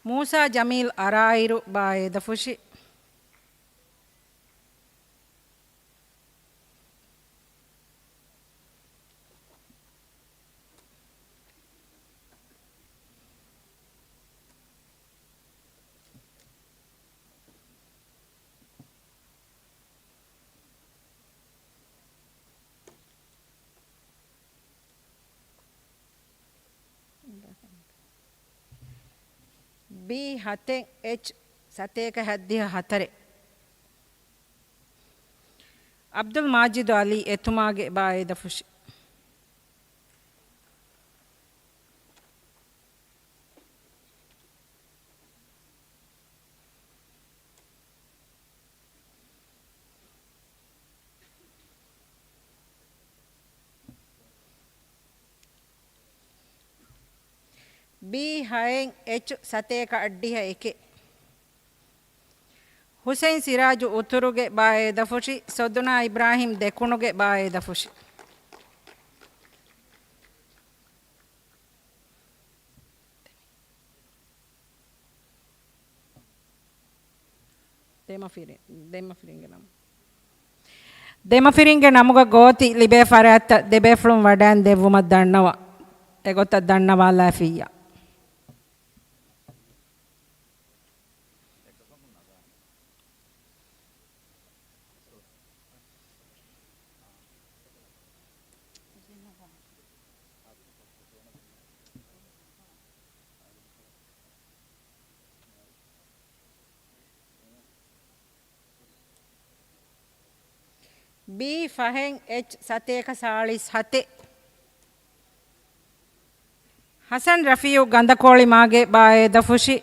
މޫސާ ޖަމީލް އަރާއިރު ބާއޭދަފުށި. ބީ ހަތެއް އެޗް ސަތޭކަ ހަތްދިހަ ހަތަރެއް. ޢަބްދުލް މާޖިދު ޢަލީ އެތުމާގެ ބާއޭދަފުށި. ބީ ހައެއް އެޗް ސަތޭކަ އަށްޑިހަ އެކެއް. ހުސެން ސިރާޖު އުތުރުގެ ބާއޭދަފުށި، ސޮދުނާ އިބްރާހިމް ދެކުނުގެ ބާއޭދަފުށި. ދެމަފިރި-، ދެމަފިރިންގެ ނަމު. ދެމަފިރިންގެ ނަމުގަ ގޯތި ލިބޭ ފަރާތްތައް ދެބޭފުޅުން ވަޑައިން ދެއްވުމަށް ދަންނަވަ. އެގޮތަށް ދަންނަވާލައިފިއްޔާ. ބީ ފަހެއް އެޗް ސަތޭކަ ސާޅީސް ހަތެއް. ހަސަން ރަފީޢު ގަނދަކޯޅިމާގެ ބާއޭދަފުށި.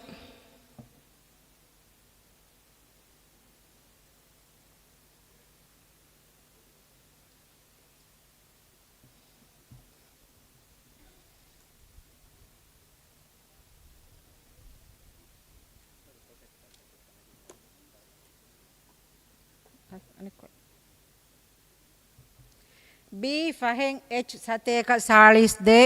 ބީ ފަހެއް އެޗް ސަތޭކަ ސާޅީސް ދޭ.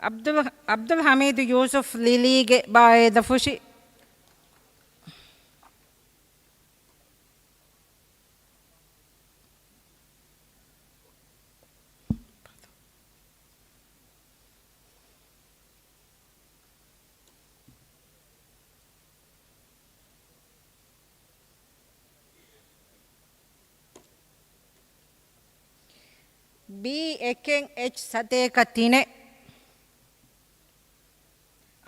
ޢަބްދުލް، ޢަބްދުލް ޙަމީދު ޔޫސުފް ލިލީގެ ބާއޭދަފުށި. ބީ އެކެއް އެޗް ސަތޭކަ ތިނެއް.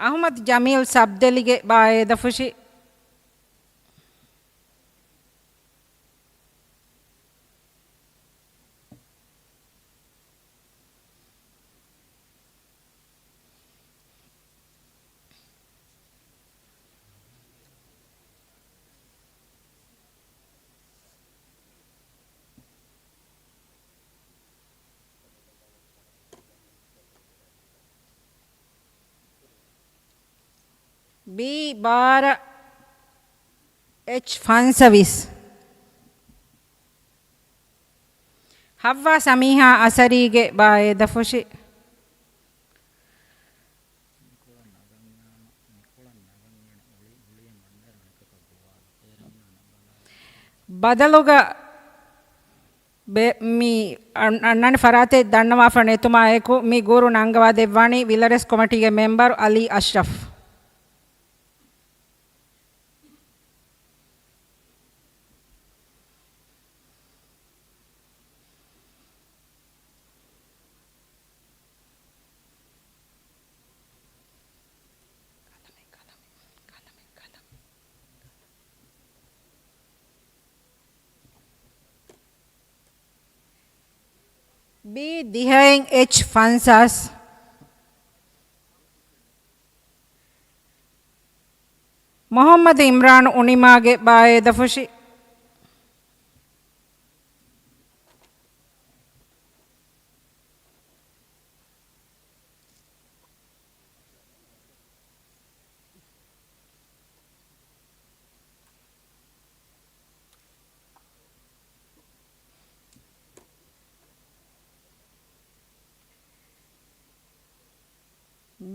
އަޙްމަދު ޖަމީލް ސަބްދެލިގެ ބާއޭދަފުށި. ބީ ބާރަ އެޗް ފަންސަވީސް. ޙައްވާ ސަމީހާ އަސަރީގެ ބާއޭދަފުށި. ބަދަލުގަ ބެ-، މި އަން-، އަންނާނެ ފަރާތެއް ދަންނަވާފަ ނެތުމާއެކު، މި ގުރު ނަންގަވާ ދެއްވާނީ ވިލަރެސް ކޮމިޓީގެ މެމްބަރު އަލީ އަޝްރަފް. ބީ ދިހައިން އެޗް ފަންސާސް. މުޙައްމަދު އިމްރާނު އުނިމާގެ ބާއޭދަފުށި.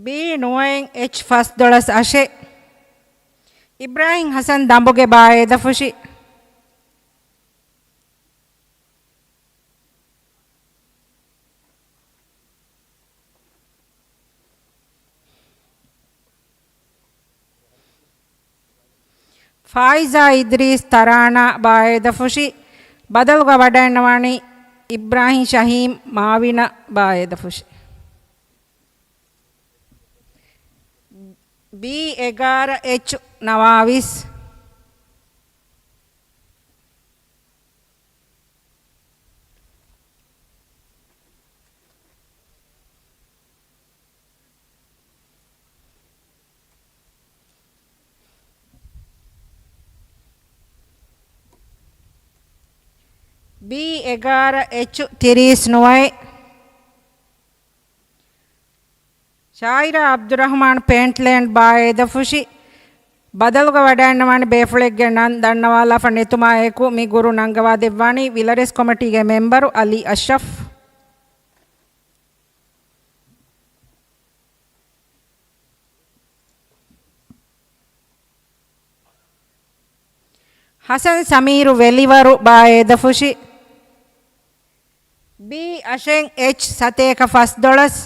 ބީ ނުވައިން އެޗް ފަސްދޮޅަސް އަށެއް. އިބްރާހިމް ހަސަން ދަނބުގެ ބާއޭދަފުށި. ފާއިޒާ އިދްރީސް ތަރާނާ ބާއޭދަފުށި. ބަދަލުގަ ވަޑައިންނަވާނީ އިބްރާހިމް ޝަހީމް މާވިނަ ބާއޭދަފުށި. ބީ އެގާރަ އެޗް ނަވާވީސް. ބީ އެގާރަ އެޗް ތިރީސް ނުވައެއް. ޝާއިރާ އަބްދުއްރަޙްމާން ޕޭންޓްލޭންޑް ބާއޭދަފުށި. ބަދަލުގަ ވަޑައިންނަވާނެ ބޭފުޅެއްގެ ނަން ދަންނަވާލާފަ ނެތުމާއެކު މި ގުރު ނަންގަވާ ދެއްވާނީ ވިލަރެސް ކޮމިޓީގެ މެމްބަރު އަލީ އަޝްރަފް. ހަސަން ސަމީރު ވެލިވަރު ބާއޭދަފުށި. ބީ އަށެއް އެޗް ސަތޭކަ ފަސްދޮޅަސް.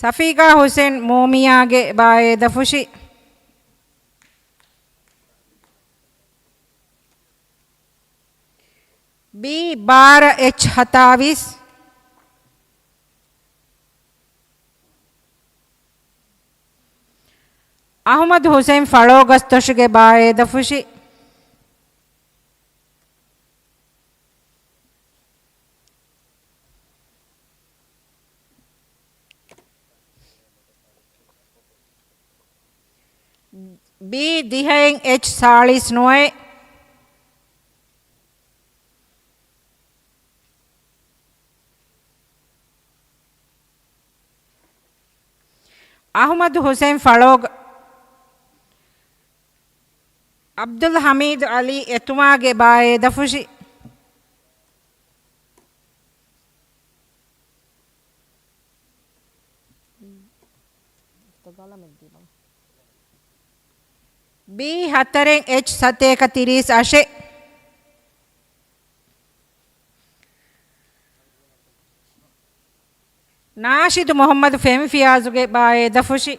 ސަފީގާ ހުސެން މޫމިޔާގެ ބާއޭދަފުށި. ބީ ބާރަ އެޗް ހަތާވީސް. އަޙުމަދު ހުސެން ފަޅޯގަސްދޮށުގެ ބާއޭދަފުށި. ބީ ދިހައެއް އެޗް ސާޅީސް ނުވައެއް. އަޙުމަދު ހުސެން ފަޅޯގަ-، އަބްދުލް ޙަމީދު ޢަލީ އެތުމާގެ ބާއޭދަފުށި. ބީ ހަތަރެއް އެޗް ސަތޭކަ ތިރީސް އަށެއް. ނާޝިދު މުޙައްމަދު ފެންފިޔާޒުގެ ބާއޭދަފުށި.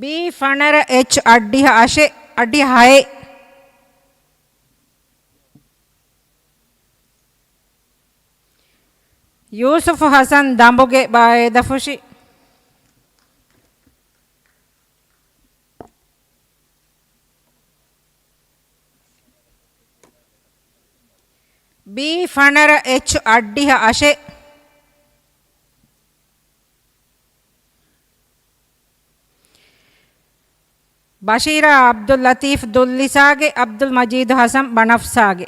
ބީ ފަނަރަ އެޗް އަށްޑިހަ އަށެއް، އަށްޑިހަ ހައެއް. ޔޫސުފު ހަސަން ދަނބުގެ ބާއޭދަފުށި. ބީ ފަނަރަ އެޗް އަށްޑިހަ އަށެއް. ބަޝީރާ އަބްދުއްލަތީފް ދުއްލިސާގެ، އަބްދުލް މަޖީދު ހަސަން ބަނަފްސާގެ.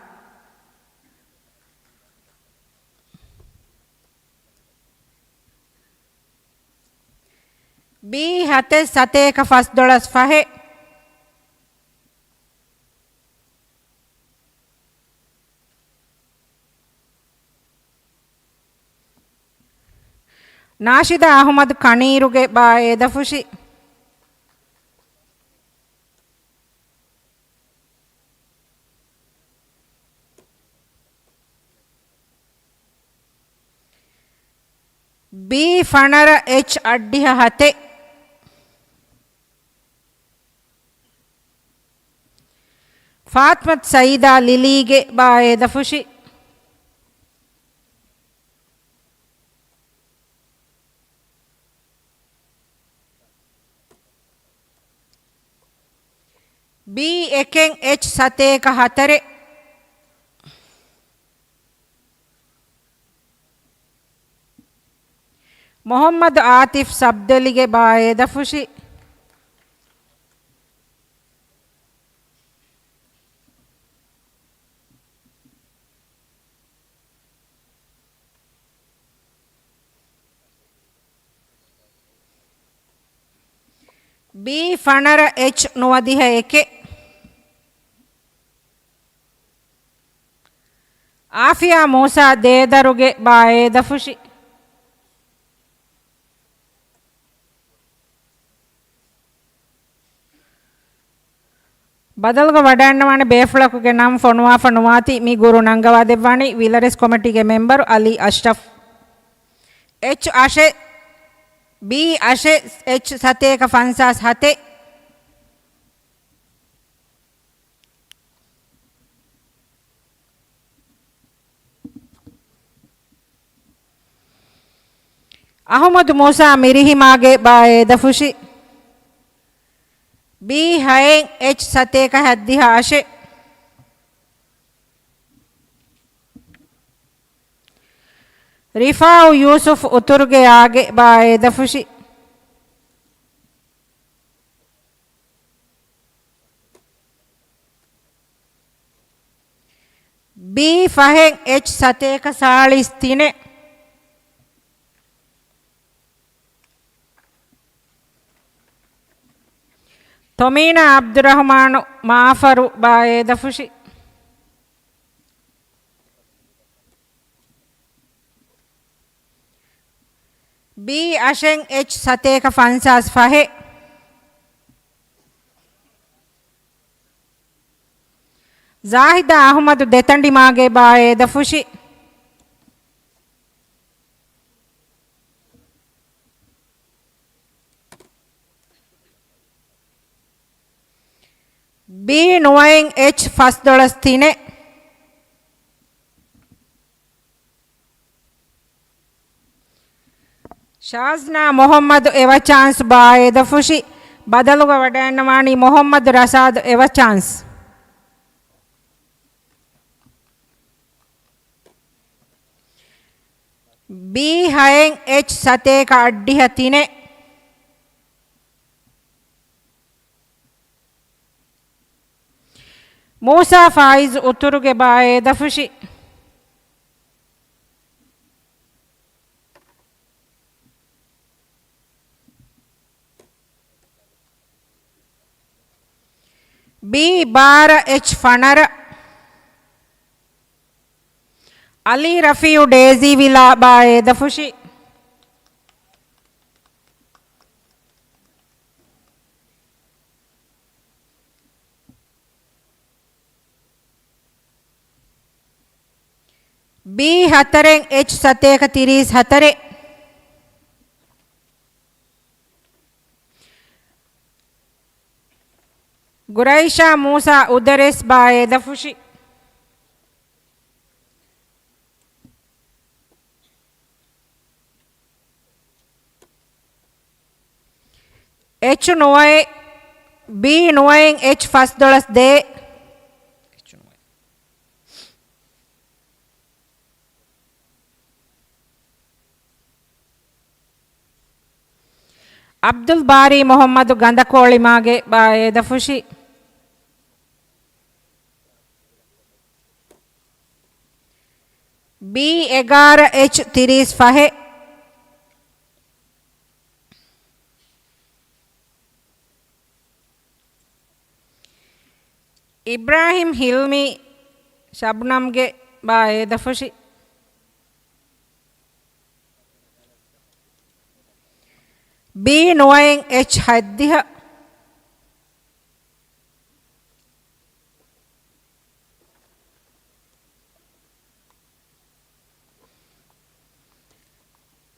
ބީ ހަތެއް ސަތޭކަ ފަސްދޮޅަސް ފަހެއް. ނާޝިދާ އަޙުމަދު ކަނީރުގެ ބާއޭދަފުށި. ބީ ފަނަރަ، އެޗް އަށްޑިހަ ހަތެއް. ފާތްމަތު ސައީދާ ލިލީގެ ބާ އޭދަފުށި. ބީ އެކެއް، އެޗް ސަތޭކަ ހަތަރެއް. މުޙައްމަދު އާތިފް ސަބްދެލިގެ ބާ އޭދަފުށި. ބީ ފަނަރަ، އެޗް ނުވަދިހަ އެކެއް. އާފިޔާ މޫސާ ދޭދަރުގެ ބާ އޭދަފުށި. ބަދަލުގަ ވަޑައިންނަވާނެ ބޭފުޅަކުގެ ނަން ފޮނުވާފަ ނުވާތީ މި ގުރު ނަންގަވާ ދެއްވާނީ ވިލަރެސް ކޮމިޓީގެ މެމްބަރު އަލީ އަޝްރަފް. އެޗް އަށެއް، ބީ އަށެއް، އެޗް ސަތޭކަ ފަންސާސް ހަތެއް. އަޙުމަދު މޫސާ މިރިހިމާގެ ބާ އޭދަފުށި. ބީ ހައެއް، އެޗް ސަތޭކަ ހަތްދިހަ އަށެއް. ރިފާއު ޔޫސުފް އުތުރުގެ އާގެ ބާ އޭދަފުށި. ބީ ފަހެއް، އެޗް ސަތޭކަ ސާޅީސް ތިނެއް. ތޮމީނާ އަބްދުއްރަޙުމާނު މާފަރު ބާ އޭދަފުށި. ބީ އަށެއް، އެޗް ސަތޭކަ ފަންސާސް ފަހެއް. ޒާހިދާ އަޙުމަދު ދެތަނޑިމާގެ ބާ އޭދަފުށި. ބީ ނުވައެއް، އެޗް ފަސްދޮޅަސް ތިނެއް. ޝާޒްނާ މުޙައްމަދު އެވަޗާންސް ބާ އޭދަފުށި. ބަދަލުގަ ވަޑައިންނަވާނީ މުޙައްމަދު ރަސާދު އެވަޗާންސް. ބީ ހައެއް، އެޗް ސަތޭކަ އަށްޑިހަ ތިނެއް. މޫސާ ފާއިޒް އުތުރުގެ ބާ އޭދަފުށި. ބީ ބާރަ، އެޗް ފަނަރަ. އަލީ ރަފީއު ޑޭޒީވިލާ ބާ އޭދަފުށި. ބީ ހަތަރެއް، އެޗް ސަތޭކަ ތިރީސް ހަތަރެއް. ގުރައިޝާ މޫސާ އުދަރެސް ބާ އޭދަފުށި. އެޗް ނުވައެއް، ބީ ނުވައެއް، އެޗް ފަސްދޮޅަސް ދޭއް. އަބްދުލް ބާރީ މުޙައްމަދު ގަނދަކޯޅިމާގެ ބާ އޭދަފުށި. ބީ އެގާރަ، އެޗް ތިރީސް ފަހެއް. އިބްރާހިމް ހިލްމީ ޝަބްނަމްގެ ބާ އޭދަފުށި. ބީ ނުވައެއް، އެޗް ހަތްދިހަ.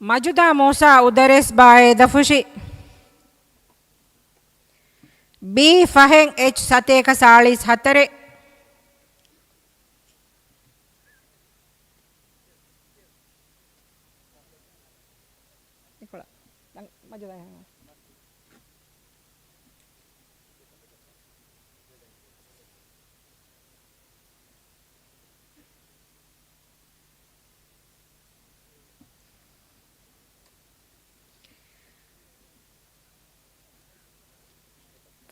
މަޖުދާ މޫސާ އުދަރެސް ބާއޭ ދަފުށި. ބީ ފަހެއް އެޗް ސަތޭކަ ސާޅީސް ހަތަރެއް.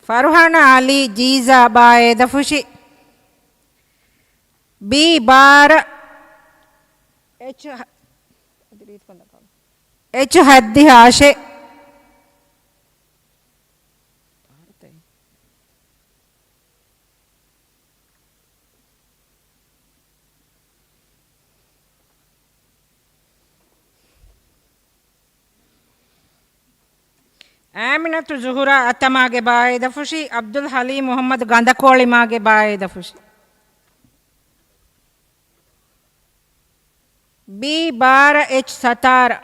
ފަރުހާނާ އަލީ ޖީޒާ ބާއޭ ދަފުށި. ބީ ބާރަ. އެޗް ހަ-، އެޗް ހައްދިހަ އަށެއް. އާމިނަތު ޒުހުރާ އަތަމާގެ ބާއޭ ދަފުށި، އަބްދުލް ހަލީމް މުހައްމަދު ގަނދަކޯޅިމާގެ ބާއޭ ދަފުށި. ބީ ބާރަ އެޗް ސަތާރަ.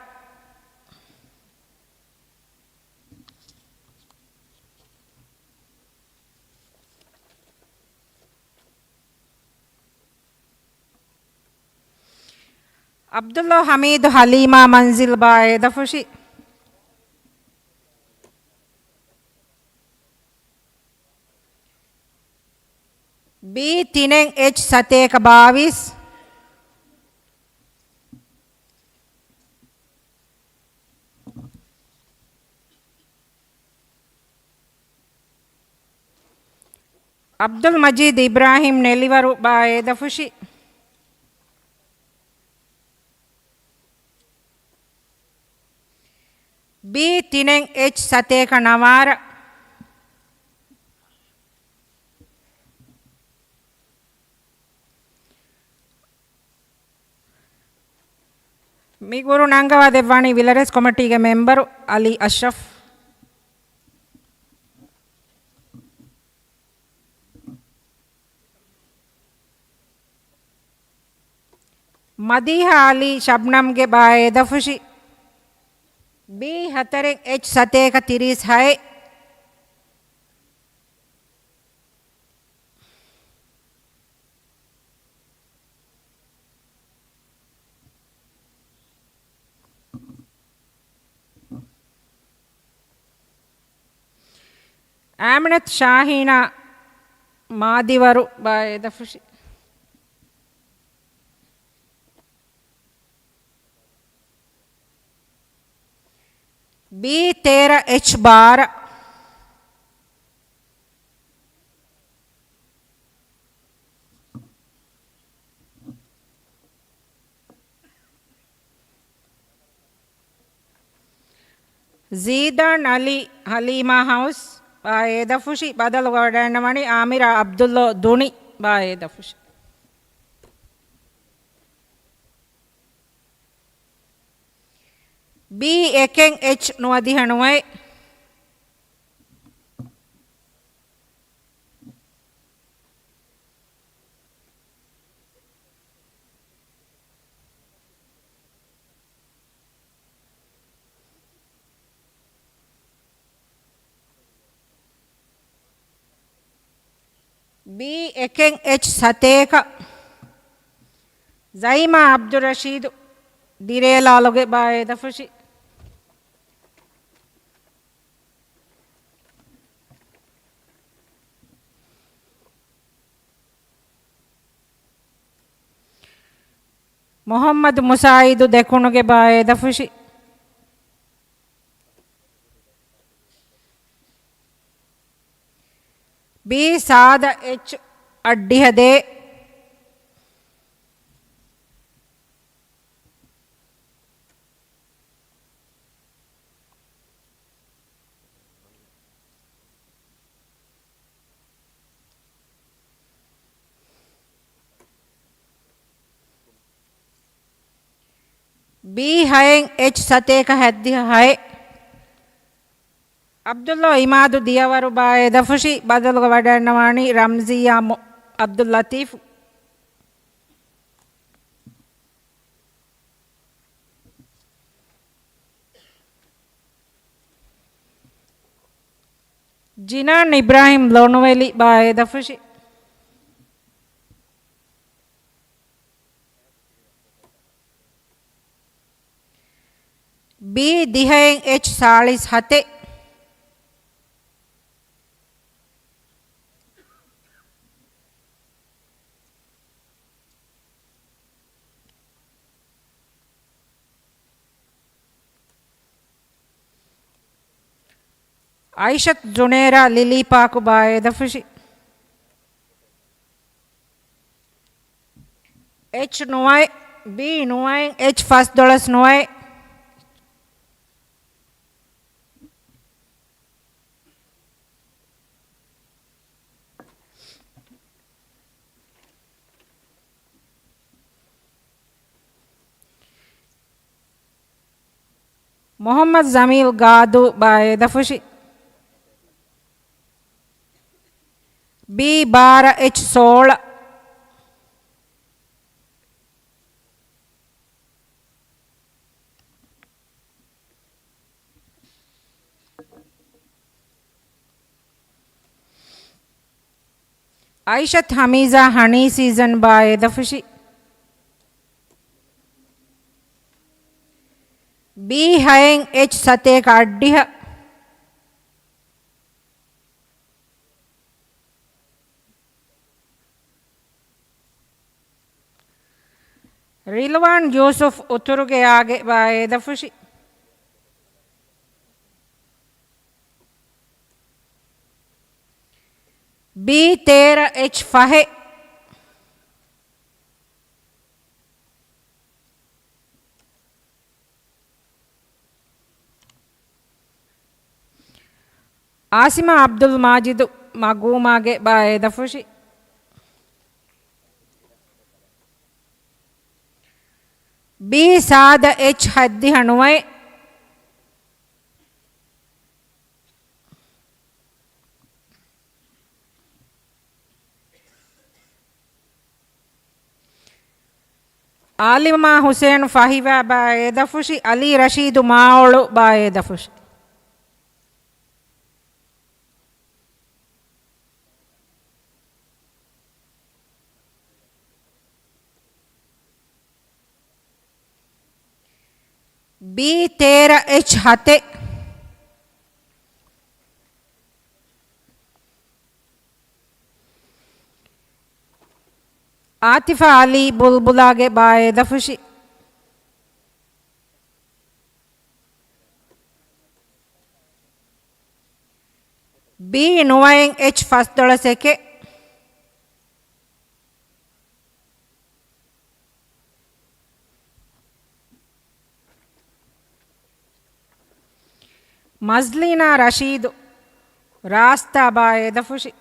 އަބްދުﷲ ޙަމީދު ޙަލީމާ މަންޒިލް ބާއޭ ދަފުށި. ބީ ތިނެއް އެޗް ސަތޭކަ ބާވީސް. އަބްދުލް މަޖީދު އިބްރާހީމް ނެލިވަރު ބާއޭ ދަފުށި. ބީ ތިނެއް އެޗް ސަތޭކަ ނަވާރަ. މި ގުރު ނަންގަވާ ދެއްވާނީ ވިލަރެސް ކޮމިޓީގެ މެމްބަރު އަލީ އަޝްރަފް. މަދީޙާ އަލީ ޝަބްނަމްގެ ބާއޭ ދަފުށި. ބީ ހަތަރެއް އެޗް ސަތޭކަ ތިރީސް ހައެއް. އާމިނަތު ޝާހީނާ މާދިވަރު ބާއޭ ދަފުށި. ބީ ތޭރަ އެޗް ބާރަ. ޒީދާން އަލީ ހަލީމާ ހައުސް ބާއޭ ދަފުށި، ބަދަލުގަ ވަޑައިގަންނަވަނީ އާމިރާ ޢަބްދުﷲ ދުނި ބާއޭ ދަފުށި. ބީ އެކެއް އެޗް ނުވަދިހަ ނުވައެއް. ބީ އެކެއް އެޗް ސަތޭކަ. ޒައިމާ ޢަބްދުއްރަޝީދު ދިރޭލާލުގެ ބާއޭ ދަފުށި. މުޙައްމަދު މުސާޢިދު ދެކުނުގެ ބާއޭ ދަފުށި. ބީ ސާދަ އެޗް އަށްޑިހަ ދޭއް. ބީ ހައެއް އެޗް ސަތޭކަ ހައްދިހަ ހައެއް. ޢަބްދުﷲ ޢިމާދު ދިޔަވަރު ބާއޭ ދަފުށި، ބަދަލުގަ ވަޑައިގަންނަވާނީ ރަމްޒިއްޔާ މު-، ޢަބްދުއްލަޠީފް. ޖިނާން އިބްރާހިމް ލޮނުވެލި ބާ އެދަފުށި. ބީ ދިހައިން އެޗް ސާޅީސް ހަތެއް. އައިޝަތު ޒުނޭރާ ލިލީ ޕާކު ބާ އެދަފުށި. އެޗް ނުވައެއް، ބީ ނުވައެއް، އެޗް ފަސްދޮޅަސް ނުވައެއް. މުޙައްމަދު ޖަމީލް ގާދޫ ބާ އެދަފުށި. ބީ ބާރަ އެޗް ސޯޅަ. އައިޝަތު ހަމީޒާ ހަނީ ސީޒަން ބާ އެދަފުށި. ބީ ހައެއް އެޗް ސަތޭކަ އަށްޑިހަ. ރިލްވާން ޔޫސުފް އުތުރުގެ އާގެ ބާ އެދަފުށި. ބީ ތޭރަ އެޗް ފަހެއް. އާސިމާ އަބްދުލް މާޖިދު މަގޫމާގެ ބާ އެދަފުށި. ބީ ސާދަ އެޗް ހައްދިހަ ނުވައެއް. އާލިމާ ހުސޭނު ފަހިވާ ބާ އެދަފުށި، އަލީ ރަޝީދު މާއޮޅު ބާ އެދަފުށި. ބީ ތޭރަ އެޗް ހަތެއް. އާތިފާ އަލީ ބުލްބުލާގެ ބާ އެދަފުށި. ބީ ނުވައެއް އެޗް ފަސްދޮޅަސް އެކެއް. މަޒްލީނާ ރަޝީދު ރާސްތާ ބާ އެދަފުށި.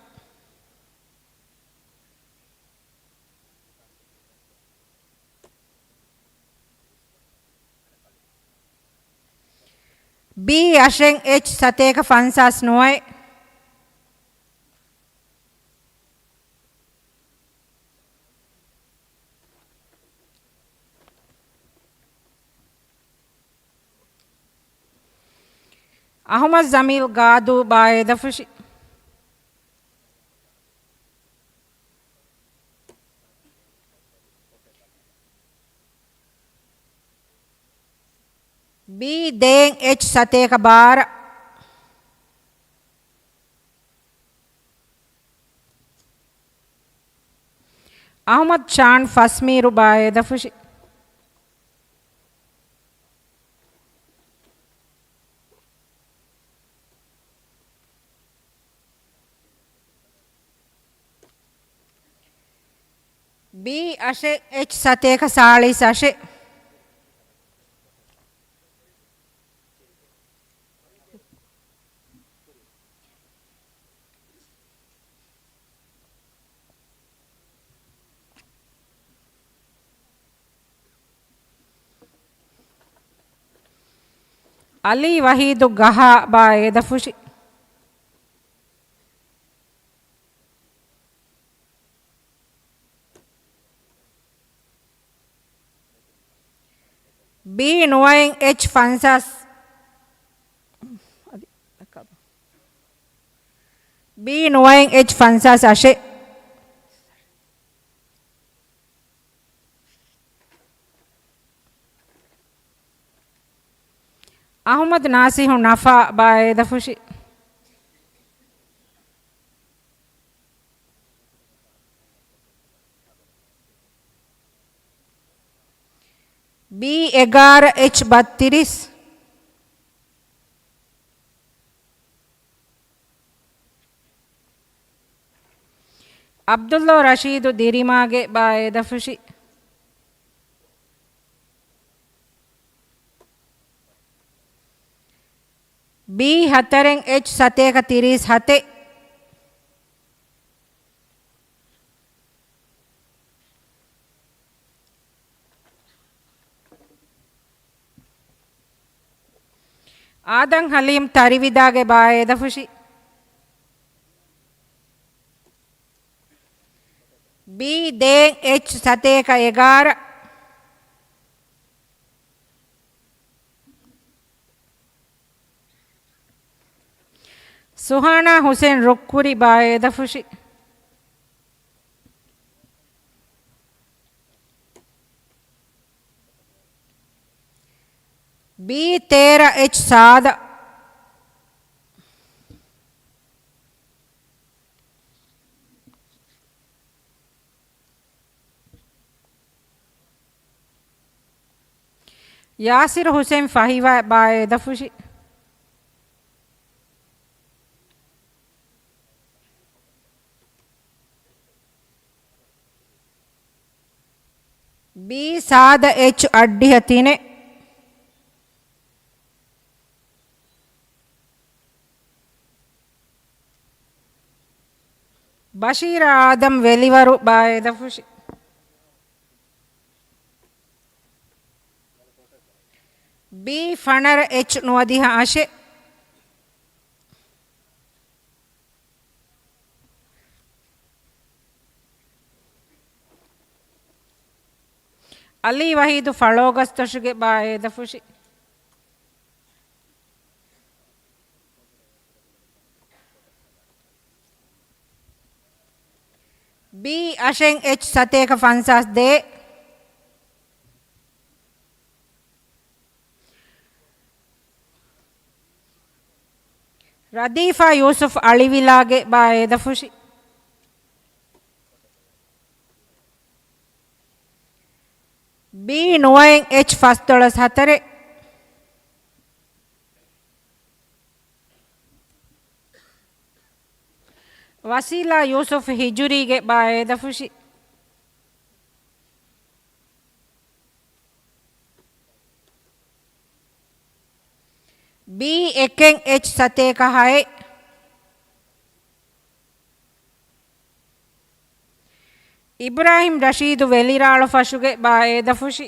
ބީ އަށެއް އެޗް ސަތޭކަ ފަންސާސް ނުވައެއް. އަޙުމަދު ޖަމީލް ގާދޫ ބާ އެދަފުށި. ބީ ދޭއް އެޗް ސަތޭކަ ބާރަ. އަޙުމަދު ޝާން ފަސްމީރު ބާ އެދަފުށި. ބީ އަށެއް އެޗް ސަތޭކަ ސާޅީސް އަށެއް. އަލީ ވަހީދު ގަހާ ބާ އެދަފުށި. ބީ ނުވައެއް އެޗް ފަންސާސް. ބީ ނުވައެއް އެޗް ފަންސާސް އަށެއް. އަހުމަދު ނާސިހު ނަފާ ބާއޭ ދަފުށި. ބީ އެގާރަ އެޗް ބައްތިރީސް. އަބްދުﷲ ރަޝީދު ދިރިމާގެ ބާއޭ ދަފުށި. ބީ ހަތަރެއް އެޗް ސަތޭކަ ތިރީސް ހަތެއް. އާދަމް ހަލީމް ތަރިވިދާގެ ބާއޭ ދަފުށި. ބީ ދޭއް އެޗް ސަތޭކަ އެގާރަ. ސުހާނާ ހުސެން ރުއްކުރި ބާއޭ ދަފުށި. ބީ ތޭރަ އެޗް ސާދަ. ޔާސިރު ހުސެން ފަހިވާ ބާއޭ ދަފުށި. ބީ ސާދަ އެޗް އައްޑިހަ ތިނެއް. ބަޝީރާ އާދަމް ވެލިވަރު ބާއޭ ދަފުށި. ބީ ފަނަރަ އެޗް ނުވަދިހަ އަށެއް. އަލީ ވަހީދު ފަޅޯގަސްދޮށުގެ ބާއޭ ދަފުށި. ބީ އަށެއް އެޗް ސަތޭކަ ފަންސާސް ދޭއް. ރަދީފާ ޔޫސުފް އަޅިވިލާގެ ބާއޭ ދަފުށި. ބީ ނުވައެއް އެޗް ފަސްދޮޅަސް ހަތަރެއް. ވަސީލާ ޔޫސުފް ހިޖުރީގެ ބާއޭ ދަފުށި. ބީ އެކެއް އެޗް ސަތޭކަ ހައެއް. އިބްރާހިމް ރަޝީދު ވެލިރާޅު ފަށުގެ ބާއޭ ދަފުށި.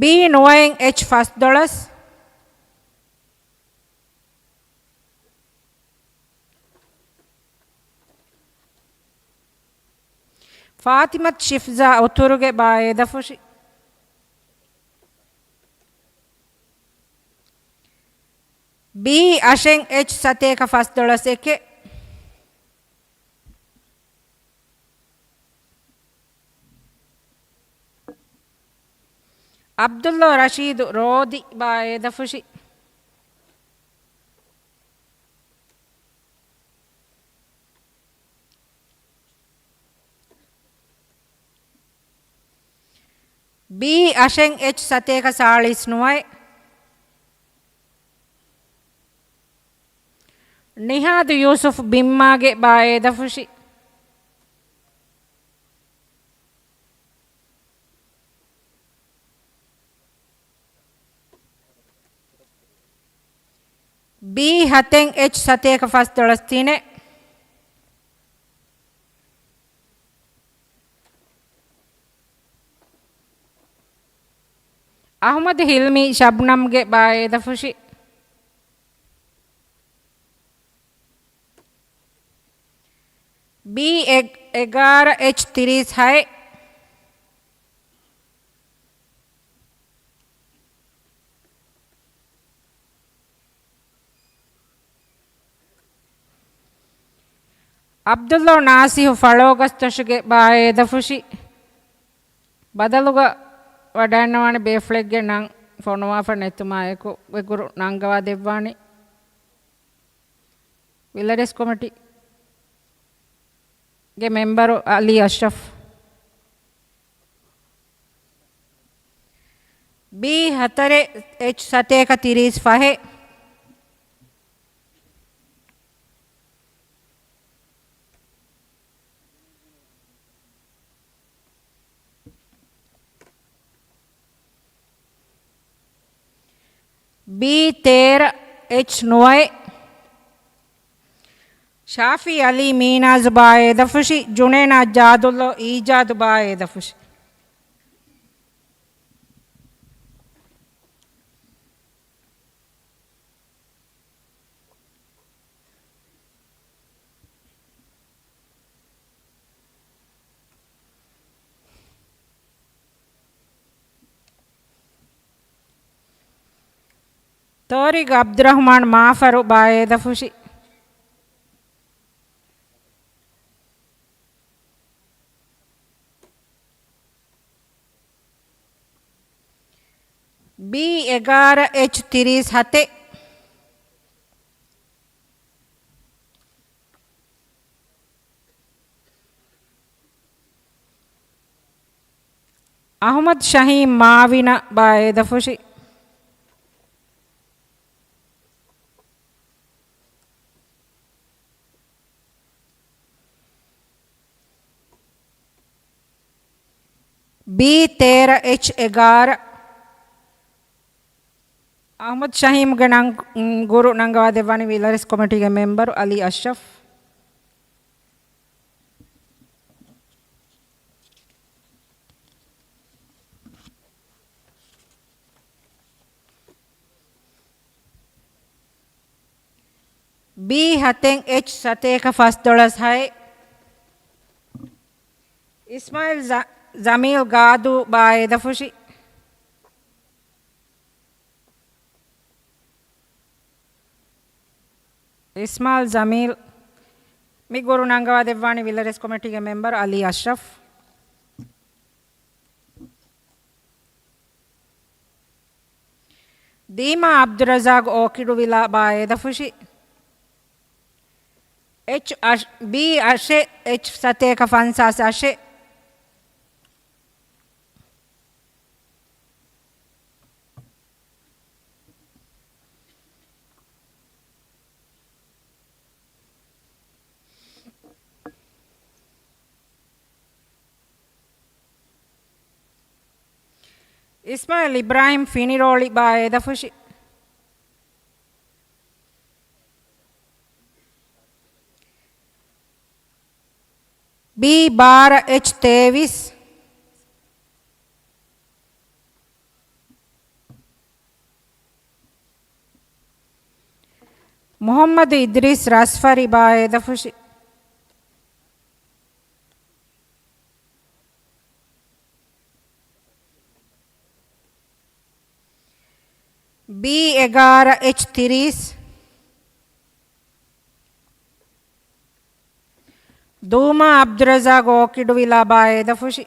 ބީ ނުވައެއް އެޗް ފަސްދޮޅަސް. ފާތިމަތު ޝިފްޒާ އުތުރުގެ ބާއޭ ދަފުށި. ބީ އަށެއް އެޗް ސަތޭކަ ފަސްދޮޅަސް އެކެއް. އަބްދުﷲ ރަޝީދު ރޯދި ބާއޭ ދަފުށި. ބީ އަށެއް އެޗް ސަތޭކަ ސާޅީސް ނުވައެއް. ނިހާދު ޔޫސުފް ބިންމާގެ ބާއޭ ދަފުށި. ބީ ހަތެއް އެޗް ސަތޭކަ ފަސްދޮޅަސް ތިނެއް. އަހުމަދު ހިލްމީ ޝަބްނަމްގެ ބާއޭ ދަފުށި. ބީ އެ-، އެގާރަ އެޗް ތިރީސް ހައެއް. ޢަބްދުﷲ ނާސިހު ފަޅޯގަސްތޮށުގެ ބާއޭ އެދަފުށި. ބަދަލުގަ ވަޑައިންނަވާނެ ބޭފުޅެއްގެ ނަން ފޮނުވާފަ ނެތުމާއެކު އެގުރު ނަންގަވާ ދެއްވާނީ ވިލަރެސް ކޮމިޓީގެ މެމްބަރު އަލީ އަޝްރަފް. ބީ ހަތަރެއް، އެޗް ސަތޭކަ ތިރީސް ފަހެއް. ބީ ތޭރަ، އެޗް ނުވައެއް. ޝާފީ އަލީ މީނާޒު ބާއޭ އެދަފުށި، ޖުނޭނާ ޖާދުﷲ އީޖާދު ބާއޭ އެދަފުށި. ތޯރިގް ޢަބްދުއްރަޙްމާން މާފަރު ބާއޭ އެދަފުށި. ބީ އެގާރަ، އެޗް ތިރީސް ހަތެއް. އަޙްމަދު ޝަހީމް މާވިނަ ބާއޭ އެދަފުށި. ބީ ތޭރަ، އެޗް އެގާރަ. އަޙްމަދު ޝަހީމްގެ ނަން، ގުރު ނަންގަވާ ދެއްވާނީ ވިލަރެސް ކޮމިޓީގެ މެމްބަރު އަލީ އަޝްރަފް. ބީ ހަތެއް، އެޗް ސަތޭކަ ފަސްދޮޅަސް ހައެއް. އިސްމާއިލް ޒަ-، ޒަމީލް ގާދޫ ބާއޭ އެދަފުށި. އިސްމާއިލް ޒަމީލް މި ގުރު ނަންގަވާ ދެއްވާނީ ވިލަރެސް ކޮމިޓީގެ މެމްބަރު އަލީ އަޝްރަފް. ދީމާ ޢަބްދުއްރައްޒާޤު އޯކިޑު ވިލާ ބާއޭ އެދަފުށި. އެޗް އަށް-، ބީ އަށެއް، އެޗް ސަތޭކަ ފަންސާސް އަށެއް. އިސްމާއިލް އިބްރާހިމް ފިނިރޯޅި ބާއޭ އެދަފުށި. ބީ ބާރަ، އެޗް ތޭވީސް. މުޙައްމަދު އިދްރީސް ރަސްފަރި ބާއޭ އެދަފުށި. ބީ އެގާރަ، އެޗް ތިރީސް. ދޫމާ ޢަބްދުއްރައްޒާޤު އޯކިޑު ވިލާ ބާއޭ އެދަފުށި.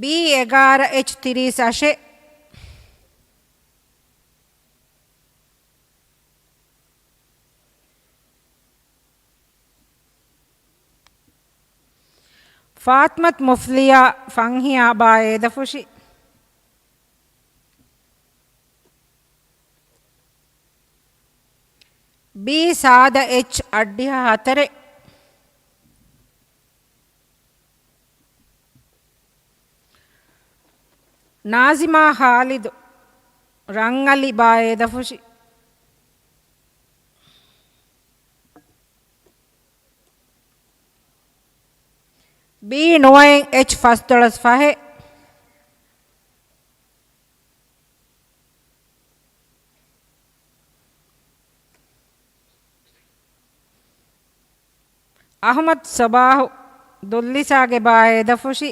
ބީ އެގާރަ، އެޗް ތިރީސް އަށެއް. ފާތްމަތު މުފްލިޔާ ފަންހިޔާ ބާއޭ އެދަފުށި. ބީ ސާދަ، އެޗް އަށްޑިހަ ހަތަރެއް. ނާޒިމާ ޚާލިދު ރަންއަލި ބާއޭ އެދަފުށި. ބީ ނުވައެއް، އެޗް ފަސްދޮޅަސް ފަހެއް. އަޙްމަދު ޞަބާޙު ދުއްލިސާގެ ބާއޭ އެދަފުށި.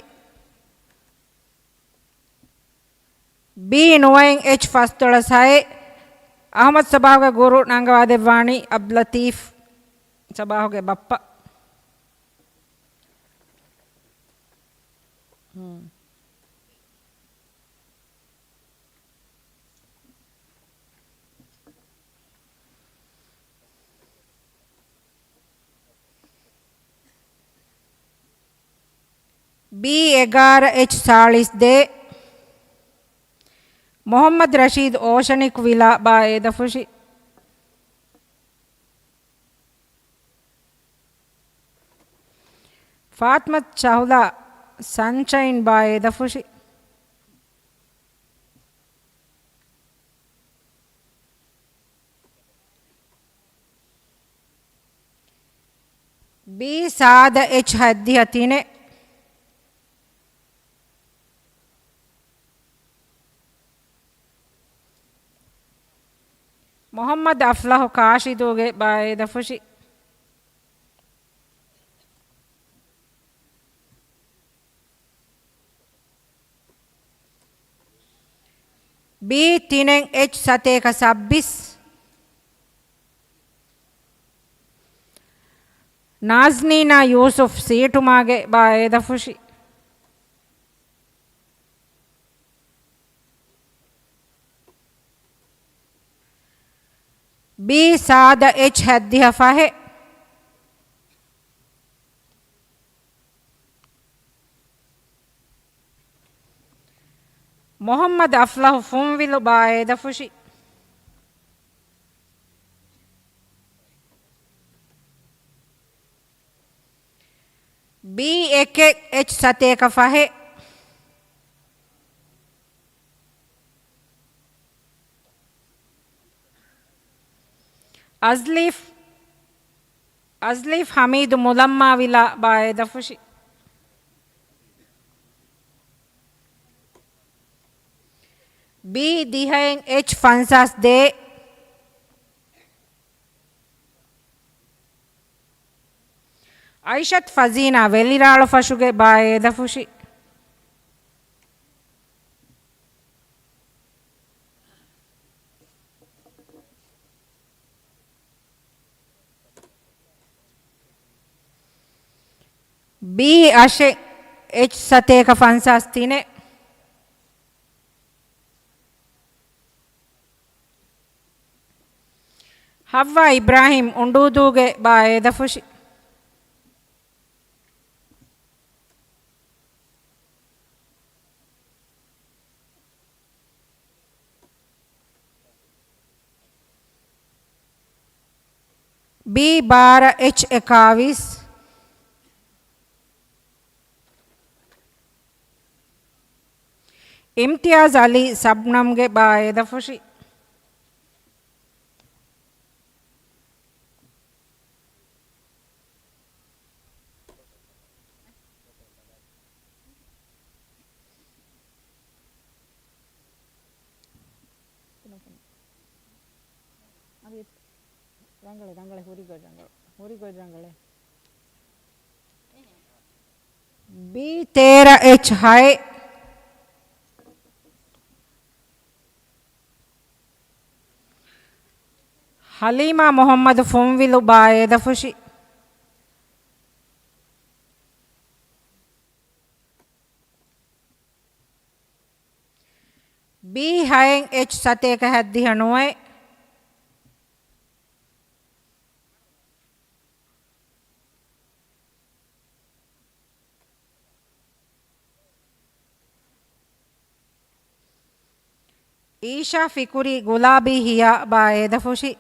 ބީ ނުވައެއް އެޗް ފަސްދޮޅަސް ހައެއް. އަހުމަދު ސަބާހުގެ ގުރު ނަންގަވާދެއްވާނީ އަބްދުލަތީފް ސަބާހުގެ ބައްޕަ. ބީ އެގާރަ އެޗް ސާޅީސް ދޭއް. މުޙައްމަދު ރަޝީދު އޯޝަނިކް ވިލާ ބާއޭ ދަފުށި. ފާތިމަތު ޝަހުލާ ސަންޝައިން ބާއޭ ދަފުށި. ބީ ސާދަ އެޗް ހައްދިހަ ތިނެއް. މުޙައްމަދު އަފްލަހު ކާށިދޫގެ ބާއޭ ދަފުށި. ބީ ތިނެއް އެޗް ސަތޭކަ ސައްބީސް. ނާޒްނީނާ ޔޫސުފް ސީޓުމާގެ ބާއޭ ދަފުށި. ބީ ސާދަ އެޗް ހައްދިހަ ފަހެއް. މުޙައްމަދު އަފްލަހު ފުންވިލު ބާއޭ ދަފުށި. ބީ އެކެއް އެޗް ސަތޭކަ ފަހެއް. އަޒްލީފް، އަޒްލީފް ހަމީދު މުލައްމާވިލާ ބާއޭ ދަފުށި. ބީ ދިހައެއް އެޗް ފަންސާސް ދޭއް. އައިޝަތު ފަޒީނާ ވެލިރާޅު ފަށުގެ ބާއޭ ދަފުށި. ބީ އަށެއް އެޗް ސަތޭކަ ފަންސާސް ތިނެއް. ހައްވާ އިބްރާހިމް އުނޑޫދޫގެ ބާއޭ ދަފުށި. ބީ ބާރަ އެޗް އެކާވީސް. އިމްތިޔާޒް އަލީ ޝަބްނަމްގެ ބާއޭ ދަފުށި. ރަނގަޅެ، ރަނގަޅެ، ހުރި ގޮތް ރަނގަޅު. ހުރި ގޮތް ރަނގަޅެ. ބީ ތޭރަ އެޗް ހައެއް. ހަލީމާ މުޙައްމަދު ފުންވިލު ބާއޭ ދަފުށި. ބީ ހައެއް އެޗް ސަތޭކަ ހައްދިހަ ނުވައެއް. އީޝާ ފިކުރީ ގުލާބީ ހިޔާ ބާއޭ ދަފުށި.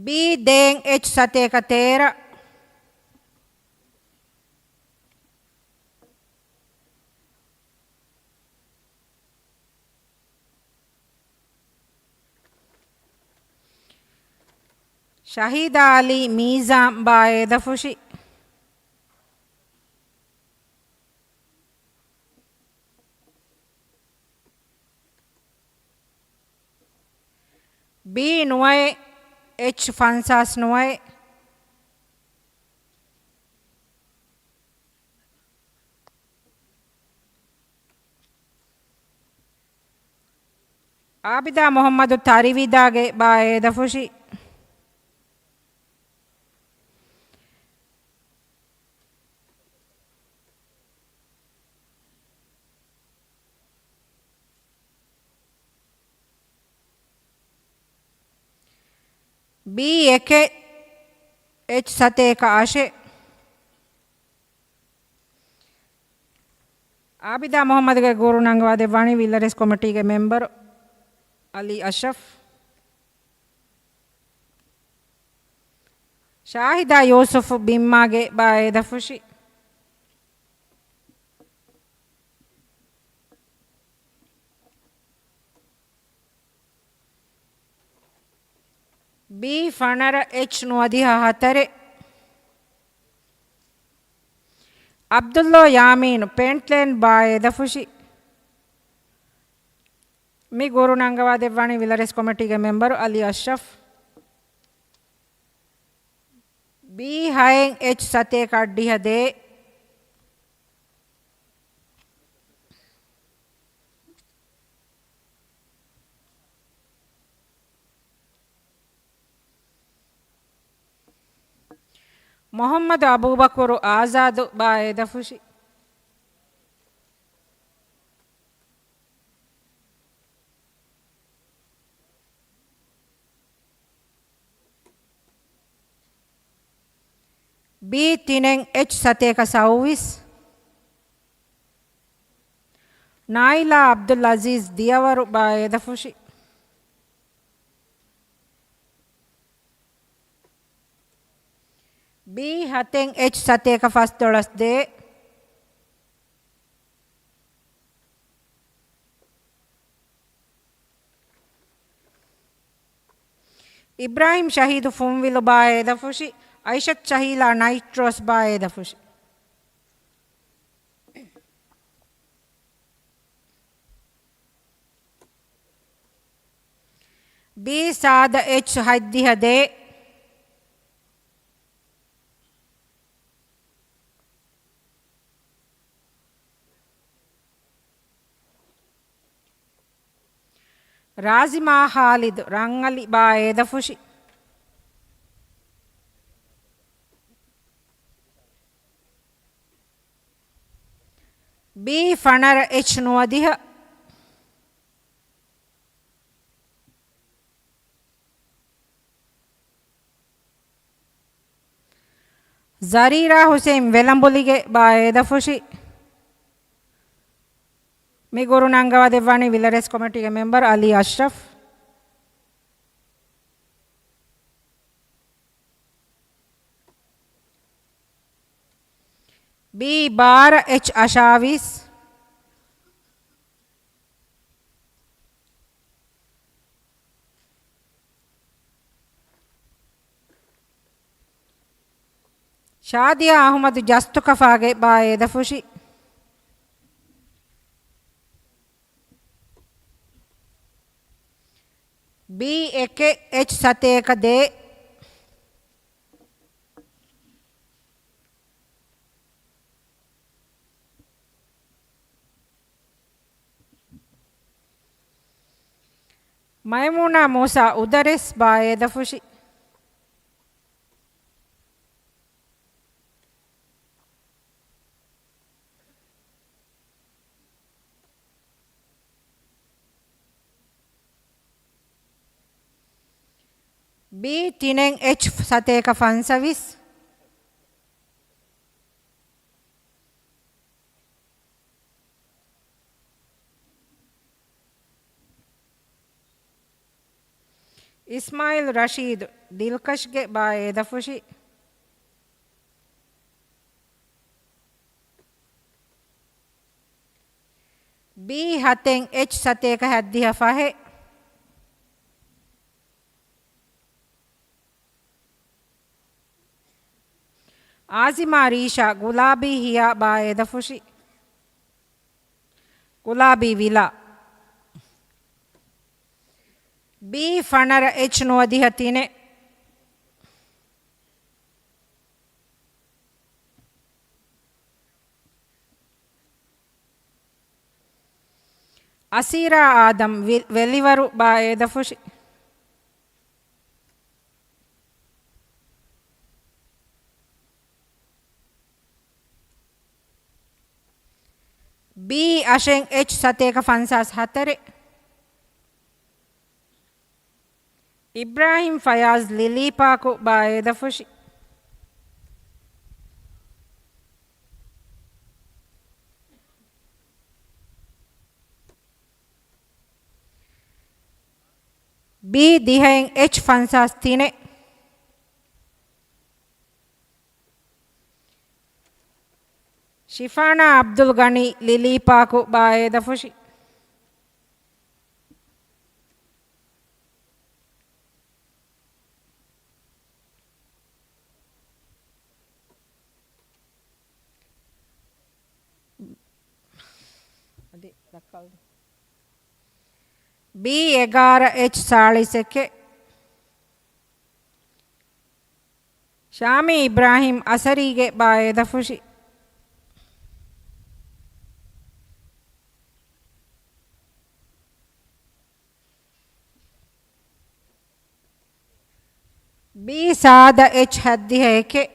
ބީ ދޭއް އެޗް ސަތޭކަ ތޭރަ. ޝަހީދާ އަލީ މީޒާން ބާއޭ ދަފުށި. ބީ ނުވައެއް އެޗް ފަންސާސް ނުވައެއް. އާބިދާ މުޙައްމަދު ތަރިވިދާގެ ބާ އޭދަފުށި. ބީ އެކެއް އެޗް ސަތޭކަ އަށެއް. އާބިދާ މުޙައްމަދުގެ ގުރު ނަންގަވާ ދެއްވާނީ ވިލަރެސް ކޮމިޓީގެ މެމްބަރު އަލީ އަޝްރަފް. ޝާހިދާ ޔޫސުފް ބިންމާގެ ބާ އޭދަފުށި. ބީ ފަނަރަ އެޗް ނުވަދިހަ ހަތަރެއް. އަބްދުﷲ ޔާމީނު ޕެންޓްލޭން ބާ އޭދަފުށި. މި ގުރު ނަންގަވާ ދެއްވާނީ ވިލަރެސް ކޮމިޓީގެ މެމްބަރު އަލީ އަޝްރަފް. ބީ ހައެއް އެޗް ސަތޭކަ އަށްޑިހަ ދޭއް. މުޙައްމަދު އަބޫބަކުރު އާޒާދު ބާ އޭދަފުށި. ބީ ތިނެއް އެޗް ސަތޭކަ ސައުވީސް. ނާއިލާ އަބްދުލް އަޒީޒް ދިޔަވަރު ބާ އޭދަފުށި. ބީ ހަތެއް އެޗް ސަތޭކަ ފަސްދޮޅަސް ދޭއް. އިބްރާހިމް ޝަހީދު ފުންވިލު ބާ އޭދަފުށި. އައިޝަތު ޝަހީލާ ނައިޓްރޯސް ބާ އޭދަފުށި. ބީ ސާދަ އެޗް ހަތްދިހަ ދޭއް. ރާޒިމާ ޚާލިދު ރަންއަލި ބާ އޭދަފުށި. ބީ ފަނަރަ އެޗް ނުވަދިހަ. ޒަރީރާ ޙުސެއިން ވެލަނބުލިގެ ބާ އޭދަފުށި. މި ގުރު ނަންގަވާ ދެއްވާނީ ވިލަރެސް ކޮމިޓީގެ މެމްބަރު އަލީ އަޝްރަފް. ބީ ބާރަ އެޗް އަށާވީސް. ޝާދިޔާ އަޙުމަދު ޖަސްތުކަފާގެ ބާ އޭދަފުށި. ބީ އެކެއް އެޗް ސަތޭކަ ދޭއް. މައިމޫނާ މޫސާ އުދަރެސް ބާ އޭދަފުށި. ބީ ތިނެއް އެޗް ސަތޭކަ ފަންސަވީސް. އިސްމާއިލް ރަޝީދު ދިލްކަޝްގެ ބާ އޭދަފުށި. ބީ ހަތެއް އެޗް ސަތޭކަ ހަތްދިހަ ފަހެއް. އާޒިމާ ރީޝާ ގުލާބީ ހިޔާ ބާ އޭދަފުށި. ގުލާބީ ވިލާ. ބީ ފަނަރަ އެޗް ނުވަދިހަ ތިނެއް. އަސީރާ އާދަމް ވި-، ވެލިވަރު ބާއޭދަފުށި. ބީ އަށެއް އެޗް ސަތޭކަ ފަންސާސް ހަތަރެއް. އިބްރާހިމް ފަޔާޒް ލިލީޕާކު ބާއޭދަފުށި. ބީ ދިހައިން އެޗް ފަންސާސް ތިނެއް. ޝިފާނާ އަބްދުލް ގަނީ ލިލީޕާކު ބާއޭދަފުށި. އަދި ދައްކާލަ. ބީ އެގާރަ އެޗް ސާޅީސް އެކެއް. ޝާމީ އިބްރާހިމް އަސަރީގެ ބާއޭދަފުށި. ބީ ސާދަ އެޗް ހައްދިހަ އެކެއް.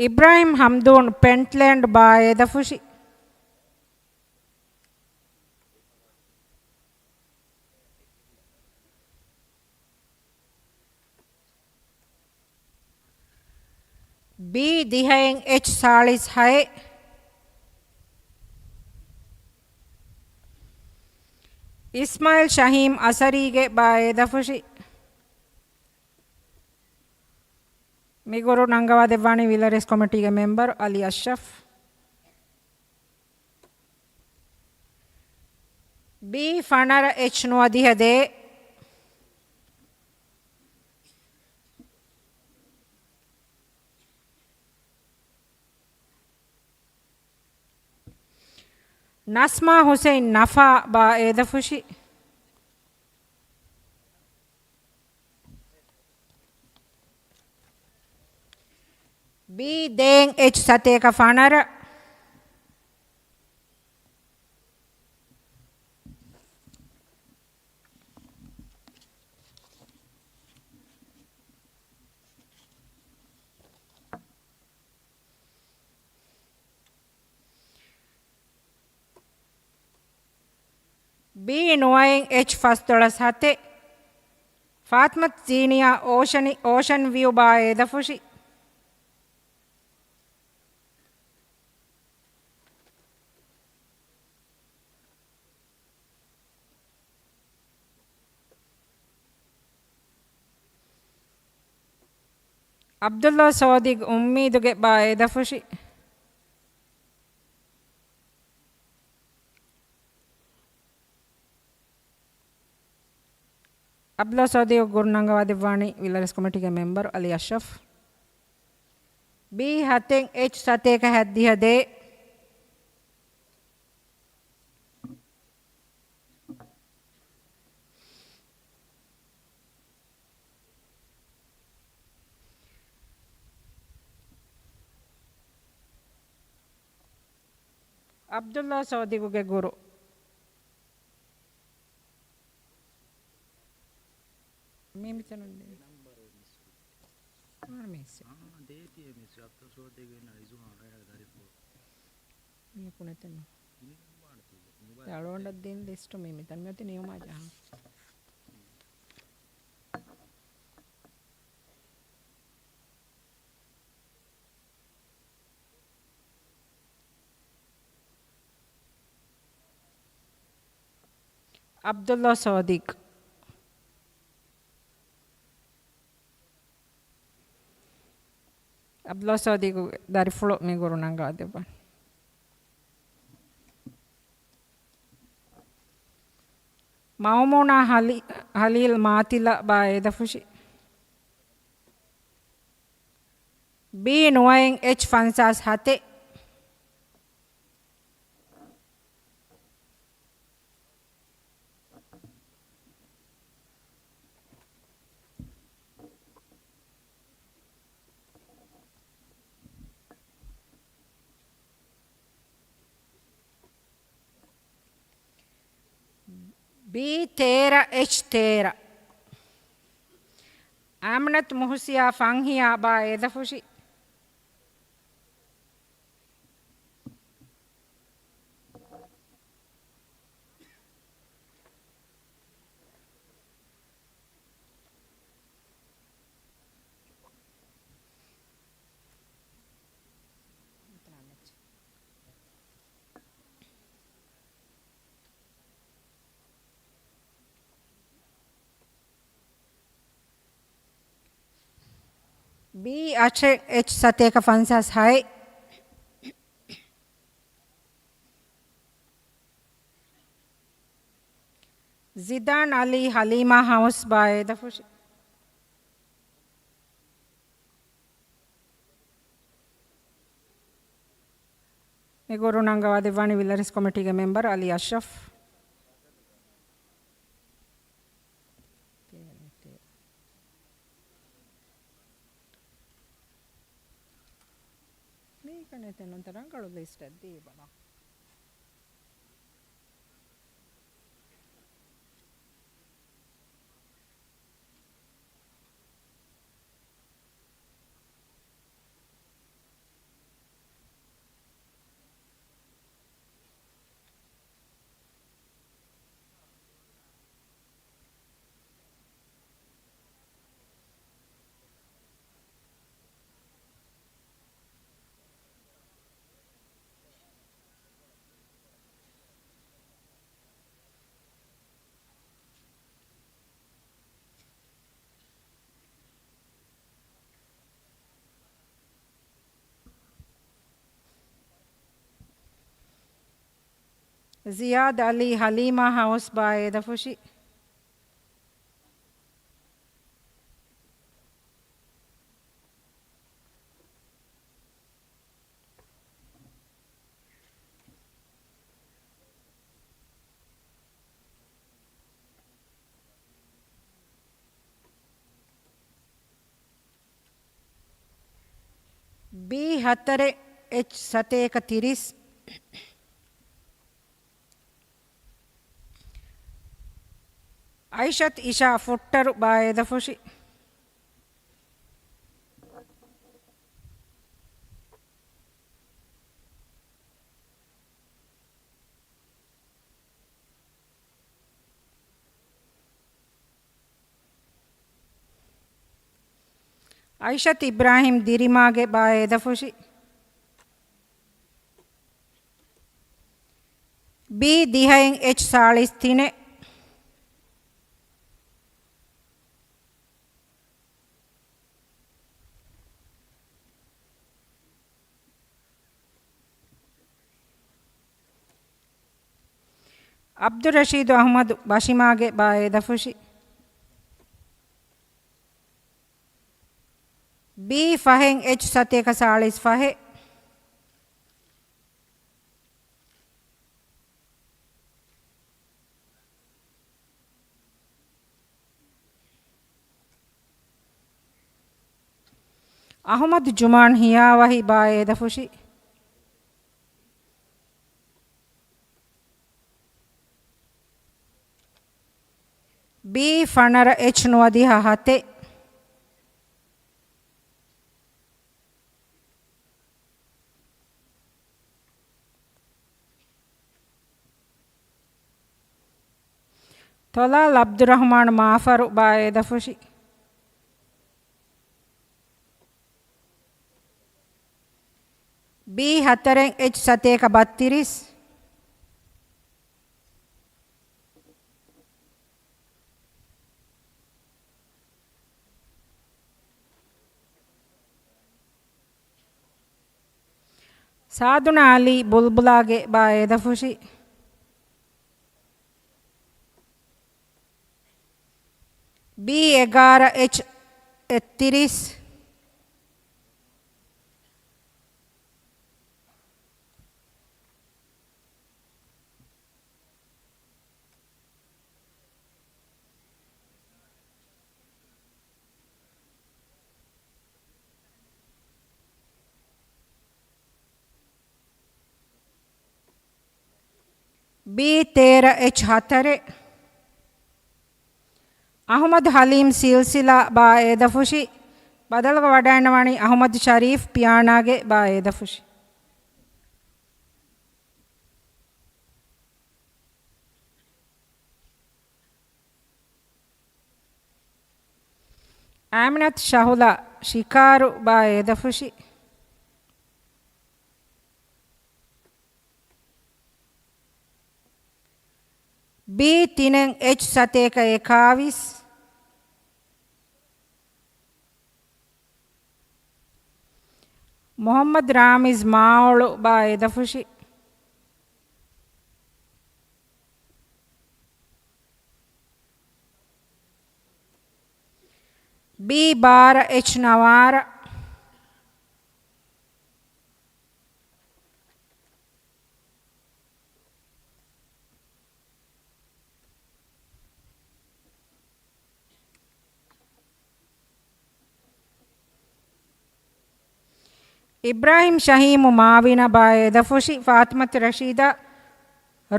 އިބްރާހިމް ހަމްދޫން ޕެންޓްލޭންޑް ބާއޭދަފުށި. ބީ ދިހައިން އެޗް ސާޅީސް ހައެއް. އިސްމާއިލް ޝަހީމް އަސަރީގެ ބާއޭދަފުށި. މި ގުރު ނަންގަވާދެއްވާނީ ވިލަރިސް ކޮމިޓީގެ މެމްބަރު އަލީ އަޝްރަފް. ބީ ފަނަރަ އެޗް ނުވަދިހަ ދޭއް. ނަސްމާ ހުސެއިން ނަފާ ބާއޭދަފުށި. ބީ ދޭއް އެޗް ސަތޭކަ ފަނަރަ. ބީ ނުވައިން އެޗް ފަސްދޮޅަސް ހަތެއް. ފާތްމަތު ޒީނިޔާ އޯޝަނި، އޯޝަން ވިއު ބާއޭދަފުށި. ޢަބްދުﷲ ޞާދިޤް އުއްމީދުގެ ބާއޭދަފުށި. ޢަބްދުﷲ ޞާދިޤް ގުރު ނަންގަވާދެއްވާނީ ވިލަރިސް ކޮމިޓީގެ މެމްބަރު އަލީ އަޝްރަފް. ބީ ހަތެއް އެޗް ސަތޭކަ ހައްދިހަ ދޭއް. ޢަބްދުﷲ ޞާދިޤުގެ ގުރު. މީ މިތަނުން ނޭ. މާ މީސް. މީ ކުނެތެއްނު. އަޅުގަނޑަށް ދިން ލިސްޓު މީ މިތަން. މިއޮތީ ނިއުމާ ޖަހާ. ޢަބްދުﷲ ޞާދިޤް. ޢަބްދުﷲ ޞާދިޤުގެ ދަރިފުޅު މި ގުރު ނަންގަވާދެއްވާނެ. މައުމޫނާ ހަލީ-، ހަލީލް މާތިލަ ބާއޭދަފުށި. ބީ ނުވައިން އެޗް ފަންސާސް ހަތެއް. ބީ ތޭރަ އެޗް ތޭރަ. އާމިނަތު މުހުސިޔާ ފަންހިޔާ ބާ އޭދަފުށި. ބީ އަށެއް އެޗް ސަތޭކަ ފަންސާސް ހައެއް. ޒިދާން އަލީ ހަލީމާ ހައުސް ބާ އޭދަފުށި. މި ގުރު ނަންގަވާ ދެއްވާނީ ވިލަރިސް ކޮމިޓީގެ މެމްބަރު އަލީ އަޝްރަފް. މީކަނެތެ ނުންތަ ރަނގަޅު ލިސްޓެއް ދީބަލަ. ޒިޔާދް އަލީ ހަލީމާ ހައުސް ބާ އޭދަފުށި. ބީ ހަތަރެއް އެޗް ސަތޭކަ ތިރީސް. އައިޝަތު އިޝާ ފުއްޓަރު ބާ އޭދަފުށި. އައިޝަތު އިބްރާހިމް ދިރިމާގެ ބާ އޭދަފުށި. ބީ ދިހައެއް އެޗް ސާޅީސް ތިނެއް. އަބްދުއްރަޝީދު އަޙްމަދު ބަށިމާގެ ބާ އޭދަފުށި. ބީ ފަހެއް އެޗް ސަތޭކަ ސާޅީސް ފަހެއް. އަޙުމަދު ޖުމާން ހިޔާވަހި ބާ އޭދަފުށި. ބީ ފަނަރަ އެޗް ނުވަދިހަ ހަތެއް. ތޮލާލް އަބްދުއްރަޙްމާން މާފަރު ބާ އޭދަފުށި. ބީ ހަތަރެއް އެޗް ސަތޭކަ ބައްތިރީސް. ސާދުނާ އަލީ ބުލްބުލާގެ ބާ އޭދަފުށި. ބީ އެގާރަ އެޗް އެއްތިރީސް. ބީ ތޭރަ އެޗް ހަތަރެއް. އަހުމަދު ހަލީމް ސިލްސިލާ ބާ އޭދަފުށި. ބަދަލުގަ ވަޑައިންނަވަނީ އަހުމަދު ޝަރީފް ޕިޔާނާގެ ބާ އޭދަފުށި. އާމިނަތު ޝަހުލާ ޝިކާރު ބާ އޭދަފުށި. ބީ ތިނެއް އެޗް ސަތޭކަ އެކާވީސް. މުޙައްމަދު ރާމިޒް މާއޮޅު ބާ އޭދަފުށި. ބީ ބާރަ އެޗް ނަވާރަ. އިބްރާހިމް ޝަހީމު މާވިނަ ބާ އޭދަފުށި. ފާތިމަތު ރަޝީދާ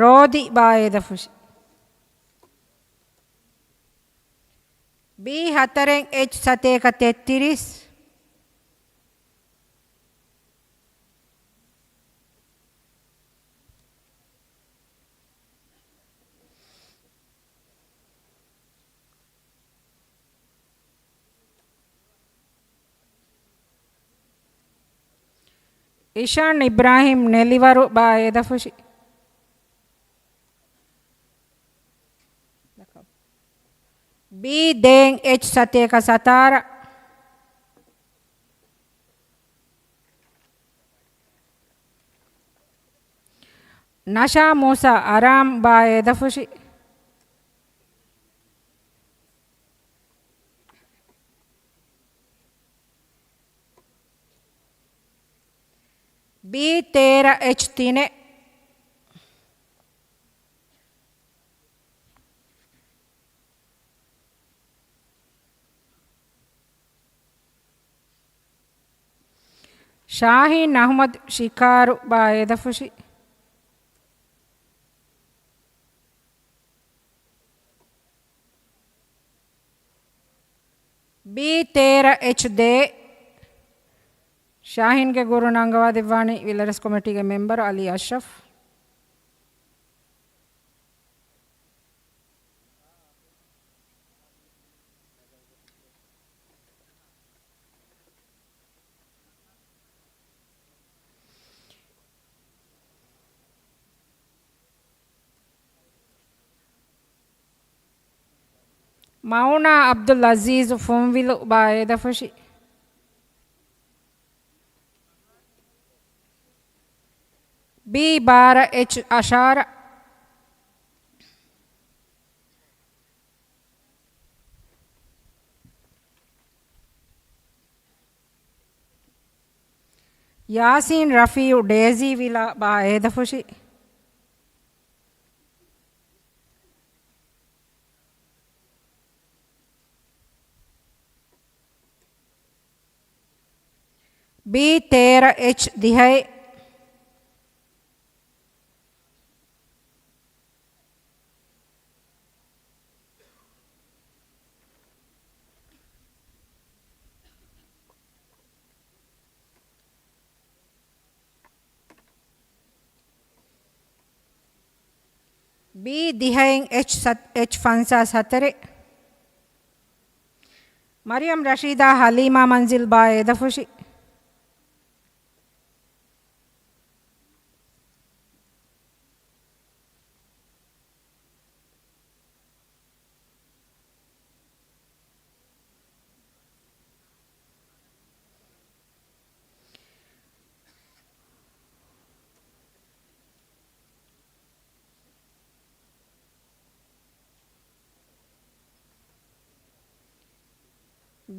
ރޯދި ބާ އޭދަފުށި. ބީ ހަތަރެއް އެޗް ސަތޭކަ ތެއްތިރީސް. އިޝާން އިބްރާހިމް ނެލިވަރު ބާ އޭދަފުށި. ބީ ދޭން އެޗް ސަތޭކަ ސަތާރަ. ނަޝާ މޫސާ އަރާމް ބާ އޭދަފުށި. ބީ ތޭރަ އެޗް ތިނެއް. ޝާހީން އަހުމަދު ޝިކާރު ބާ އޭދަފުށި. ބީ ތޭރަ އެޗް ދޭ. ޝާހީންގެ ގުރު ނަންގަވާދެއްވާނީ ވިލަރެސް ކޮމިޓީގެ މެމްބަރު އަލީ އަޝްރަފް. މައުނާ އަބްދުލް އަޒީޒު ފުންވިލު ބާ އޭދަފުށި. ބީ ބާރަ އެޗް އަށާރަ. ޔާސީން ރަފީޢު ޑޭޒީ ވިލާ ބާ އޭދަފުށި. ބީ ތޭރަ އެޗް ދިހައެއް. ބީ ދިހައެއް އެޗް ސަތް، އެޗް ފަންސާސް ހަތަރެއް. މަރިޔަމް ރަޝީދާ ހަލީމާ މަންޒިލް ބާ އޭދަފުށި.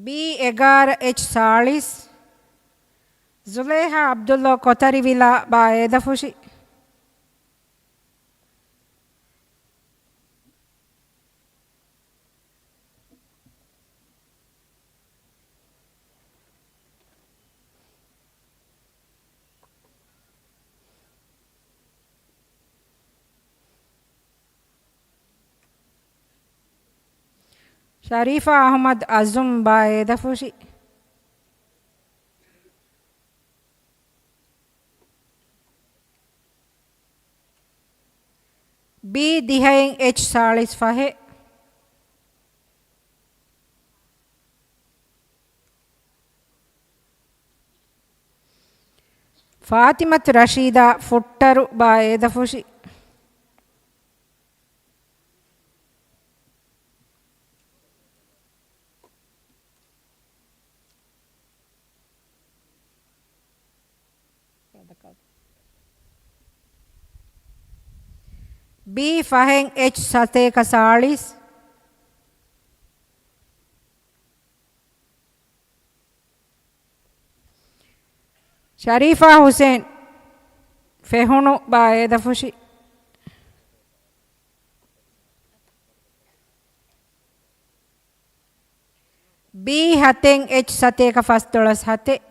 ބީ އެގާރަ އެޗް ސާޅީސް. ޒުލޭހާ އަބްދުﷲ ކޮތަރިވިލާ ބާ އޭދަފުށި. ޝަރީފާ އަޙްމަދު އަޒުމް ބާ އޭދަފުށި. ބީ ދިހައިން އެޗް ސާޅީސް ފަހެއް. ފާތިމަތު ރަޝީދާ ފުއްޓަރު ބާ އޭދަފުށި. ބީ ފަހެއް އެޗް ސަތޭކަ ސާޅީސް. ޝަރީފާ ހުސެން ފެހުނު ބާ އޭދަފުށި. ބީ ހަތެއް އެޗް ސަތޭކަ ފަސްދޮޅަސް ހަތެއް.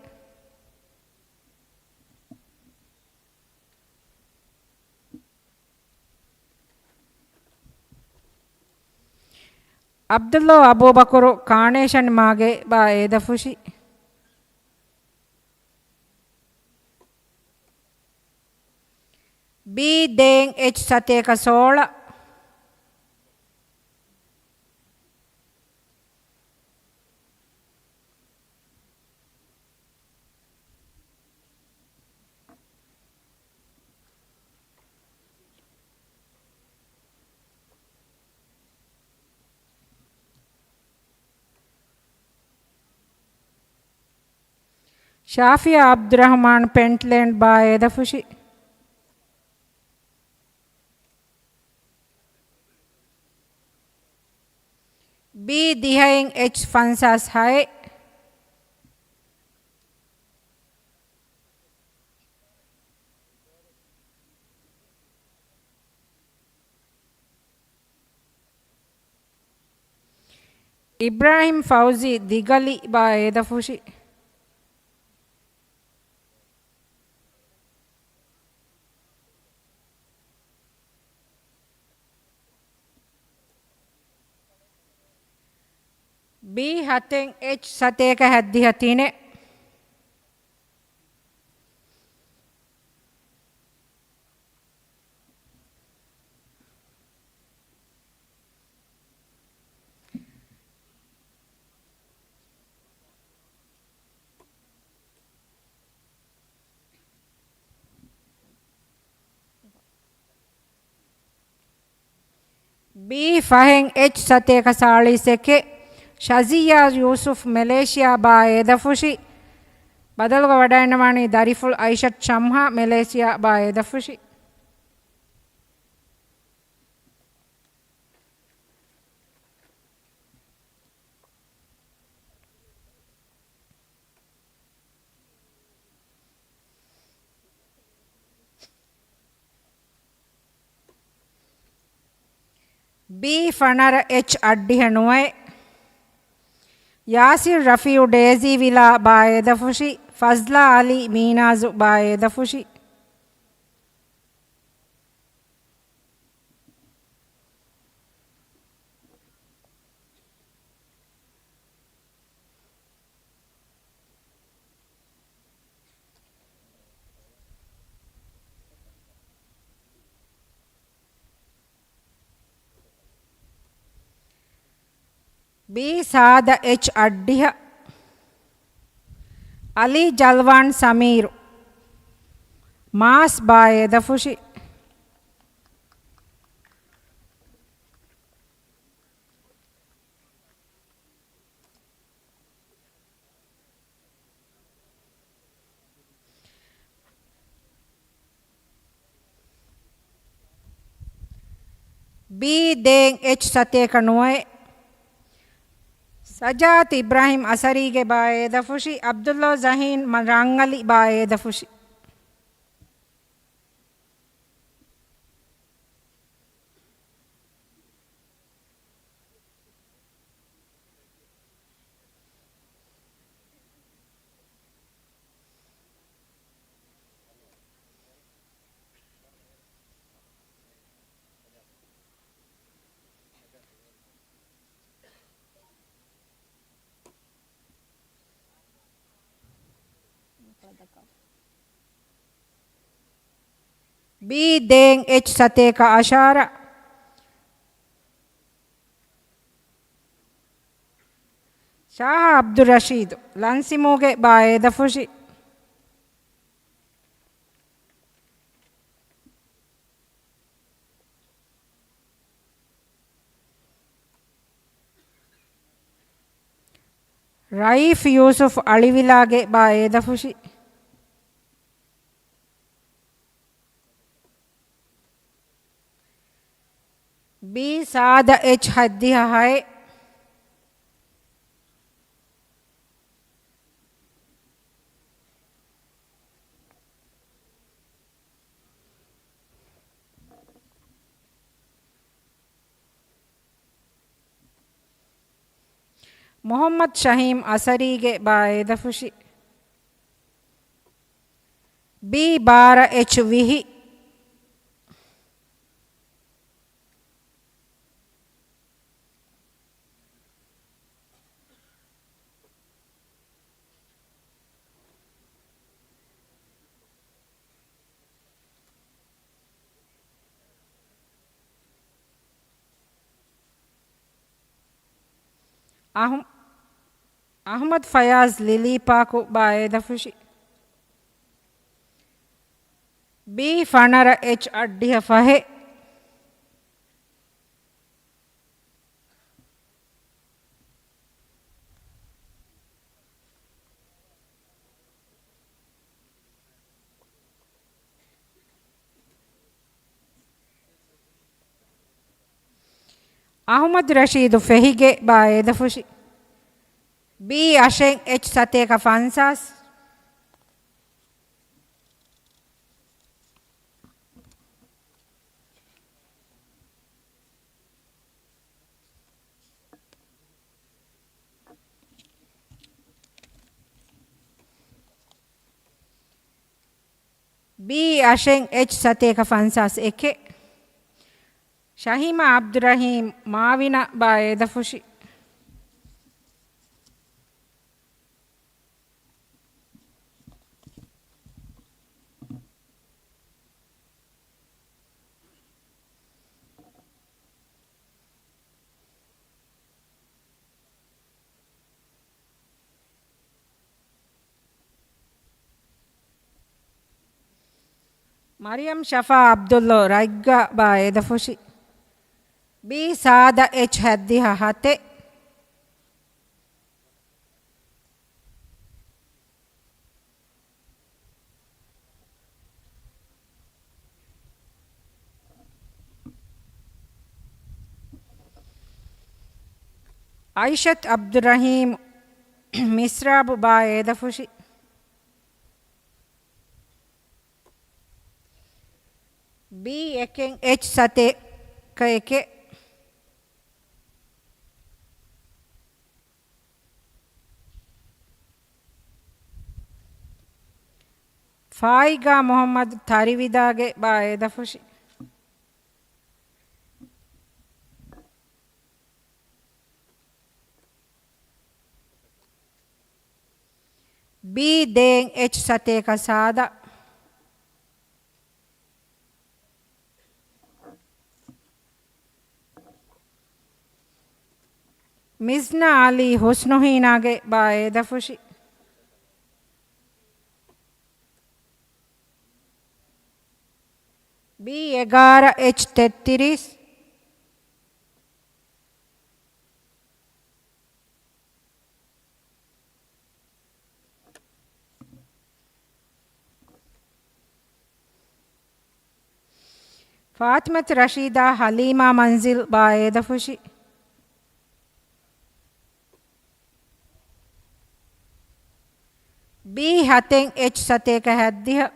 ޢަބްދުﷲ އަބޫބަކުރު ކާނޭޝަން މާގެ ބާ އޭދަފުށި. ބީ ދޭން އެޗް ސަތޭކަ ސޯޅަ. ޝާފިޔާ ޢަބްދުއްރަޙްމާން ޕެންޓްލޭންޑް ބާ އޭދަފުށި. ބީ ދިހައިން އެޗް ފަންސާސް ހައެއް. އިބްރާހިމް ފައުޒީ ދިގަލި ބާ އޭދަފުށި. ބީ ހަތެއް އެޗް ސަތޭކަ ހައްދިހަ ތިނެއް. ބީ ފަހެއް އެޗް ސަތޭކަ ސާޅީސް އެކެއް. ޝަޒިއްޔާ ޔޫސުފް މެލޭޝިޔާ ބާ އޭދަފުށި. ބަދަލުގަ ވަޑައިންނަވާނީ ދަރިފުޅު އައިޝަތު ޝަމްހާ މެލޭޝިޔާ ބާ އޭދަފުށި. ބީ ފަނަރަ އެޗް އަށްޑިހަ ނުވައެއް. ޔާސިރް ރަފީޢު ޑޭޒީ ވިލާ ބާ އޭދަފުށި. ފަޒްލާ އަލީ މީނާޒު ބާ އޭދަފުށި. ބީ ސާދަ އެޗް އަށްޑިހަ. އަލީ ޖަލްވާން ސަމީރު މާސް ބާ އޭދަފުށި. ބީ ދޭން އެޗް ސަތޭކަ ނުވައެއް. ސަޖާއަތު އިބްރާހިމް އަސަރީގެ ބާ އޭދަފުށި. ޢަބްދުﷲ ޒަހީން މަ-، ރަންގަލި ބާ އޭދަފުށި. ބީ ދޭން އެޗް ސަތޭކަ އަށާރަ. ޝާހާ އަބްދުއްރަޝީދު، ލަންސިމޫގެ ބާއޭދަފުށި. ރައީފް ޔޫސުފް، އަޅިވިލާގެ ބާއޭދަފުށި. ބީ ސާދަ އެޗް ހަތްދިހަ ހައެއް. މުޙައްމަދު ޝަހީމް އަސަރީގެ ބާއޭދަފުށި. ބީ ބާރަ އެޗް ވިހި. އަހު-، އަޙްމަދު ފަޔާޒް، ލިލީޕާކު ބާއޭދަފުށި. ބީ ފަނަރަ އެޗް އަށްޑިހަ ފަހެއް. އަޙްމަދު ރަޝީދު ފެހިގެ ބާއޭދަފުށި. ބީ އަށެއް އެޗް ސަތޭކަ ފަންސާސް. ބީ އަށެއް އެޗް ސަތޭކަ ފަންސާސް އެކެއް. ޝަހީމާ އަބްދުއްރަޙީމް، މާވިނަ ބާއޭދަފުށި. މަރިޔަމް ޝަފާ އަބްދުއްލޯ، ރަތްގަ ބާއޭދަފުށި. ބީ ސާދަ އެޗް ހަތްދިހަ ހަތެއް. އައިޝަތު އަބްދުއްރަޙީމް، މިސްރާބު ބާއޭދަފުށި. ބީ އެކެއް އެޗް ސަތޭކަ އެކެއް. ފާއިގާ މުޙައްމަދު، ތަރިވިދާގެ ބާއޭދަފުށި. ބީ ދޭން އެޗް ސަތޭކަ ސާދަ. މިޒްނާ އަލީ، ޙުސްނުހީނާގެ ބާއޭދަފުށި. ބީ އެގާރަ އެޗް ތެއްތިރީސް. ފާތިމަތު ރަޝީދާ، ޙަލީމާ މަންޒިލް ބާއޭދަފުށި. ބީ ހަތެއް އެޗް ސަތޭކަ ހަތްދިހަ.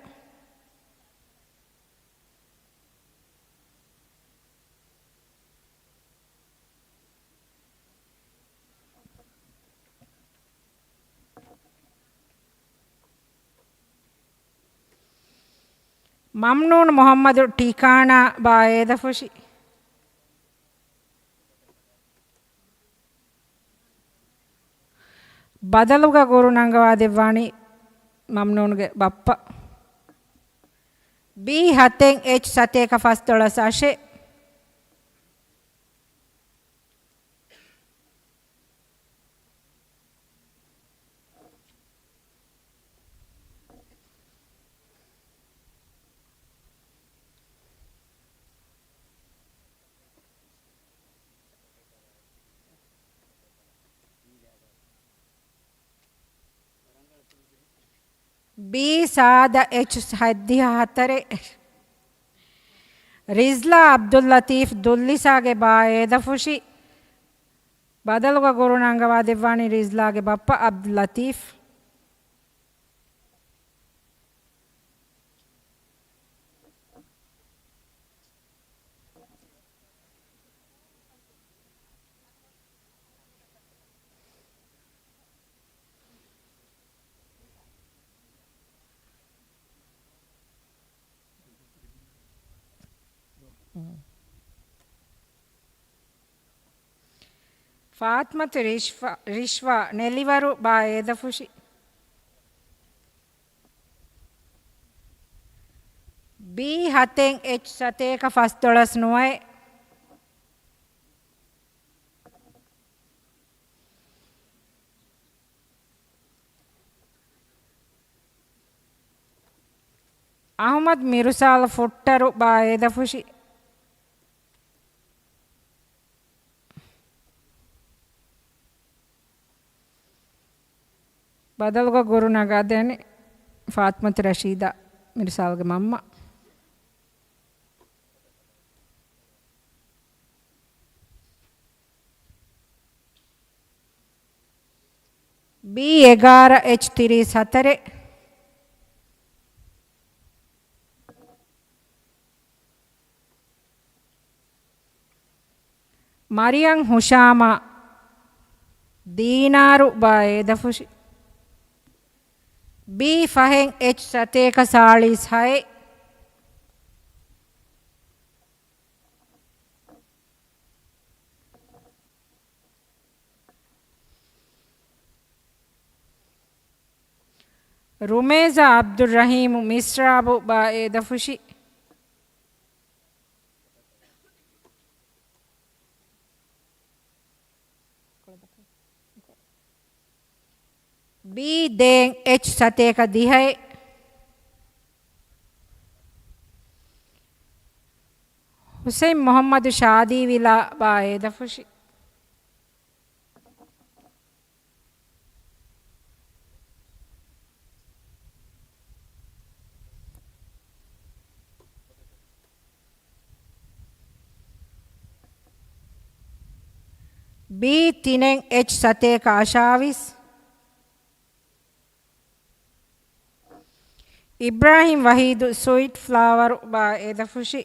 މަމްނޫން މުޙައްމަދު، ޓިކާނާ ބާއޭދަފުށި. ބަދަލުގަ ގުރު ނަންގަވާދެއްވާނީ މަމްނޫންގެ ބައްޕަ. ބީ ހަތެއް އެޗް ސަތޭކަ ފަސްދޮޅަސް އަށެއް. ބީ ސާދަ އެޗް ހަތްދިހަ ހަތަރެއް. ރިޒްލާ އަބްދުއްލަތީފް ދުއްލިސާގެ ބާ އޭދަފުށި. ބަދަލުގަ ގުރު ނަންގަވާ ދެއްވާނީ ރިޒްލާގެ ބައްޕަ އަބްދުއްލަތީފް. ފާތްމަތު ރިޝްފާ، ރިޝްވާ ނެލިވަރު ބާ އޭދަފުށި. ބީ ހަތެއް އެޗް ސަތޭކަ ފަސްދޮޅަސް ނުވައެއް. އަހުމަދު މިރުސާލު ފުއްޓަރު ބާ އޭދަފުށި. ބަދަލުގަ ގުރު ނަގާދޭނެ ފާތްމަތު ރަޝީދާ މިރުސާލުގެ މަންމަ. ބީ އެގާރަ އެޗް ތިރީސް ހަތަރެއް. މަރިޔަން ހުޝާމާ ދީނާރު ބާ އޭދަފުށި. ބީ ފަހެއް އެޗް ސަތޭކަ ސާޅީސް ހައެއް. ރުމޭޒާ އަބްދުއްރަހީމު މިސްރާބު ބާ އޭދަފުށި. ބީ ދޭން އެޗް ސަތޭކަ ދިހައެއް. ހުސެއިން މުހައްމަދު ޝާދީ ވިލާ ބާ އޭދަފުށި. ބީ ތިނެއް އެޗް ސަތޭކަ އަށާވީސް. އިބްރާހިމް ވަހީދު ސުއިޓް ފްލާވަރު ބާ އޭދަފުށި.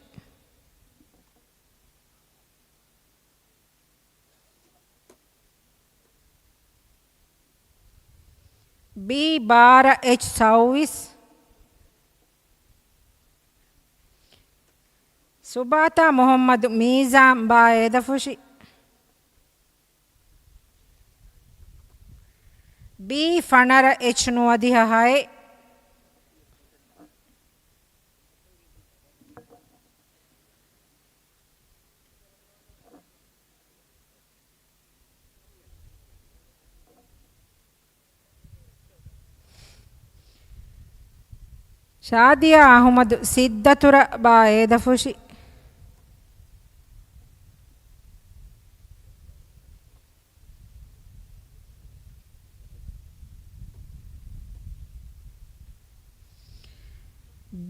ބީ ބާރަ އެޗް ސައުވީސް. ސުބާތާ މުހައްމަދު މީޒާން ބާ އޭދަފުށި. ބީ ފަނަރަ އެޗް ނުވަދިހަ ހައެއް. ޝާދިޔާ އަހުމަދު ސިއްދަތުރަ ބާ އޭދަފުށި.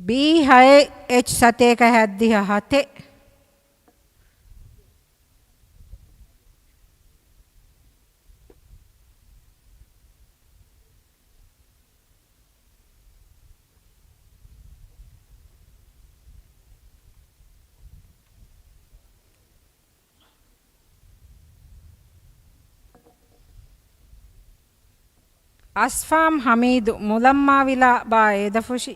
ބީ ހައެއް އެޗް ސަތޭކަ ހަތްދިހަ ހަތެއް. އަސްފާމް ހަމީދު މުލައްމާވިލާ ބާ އޭދަފުށި.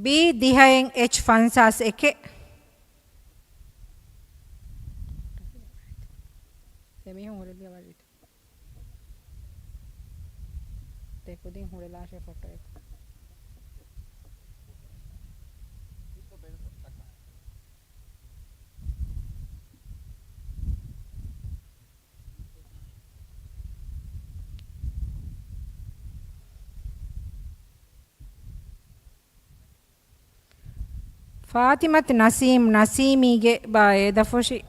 ބީ ދިހައިން އެޗް ފަންސާސް އެކެއް. ދެމީހުން ހުރެލިޔަ ވަރިތު. ދެ ކުދިން ހުރެލާށޭ ފޮޓޯއެއް. ފާތިމަތު ނަސީމް ނަސީމީގެ ބާ އޭދަފުށި.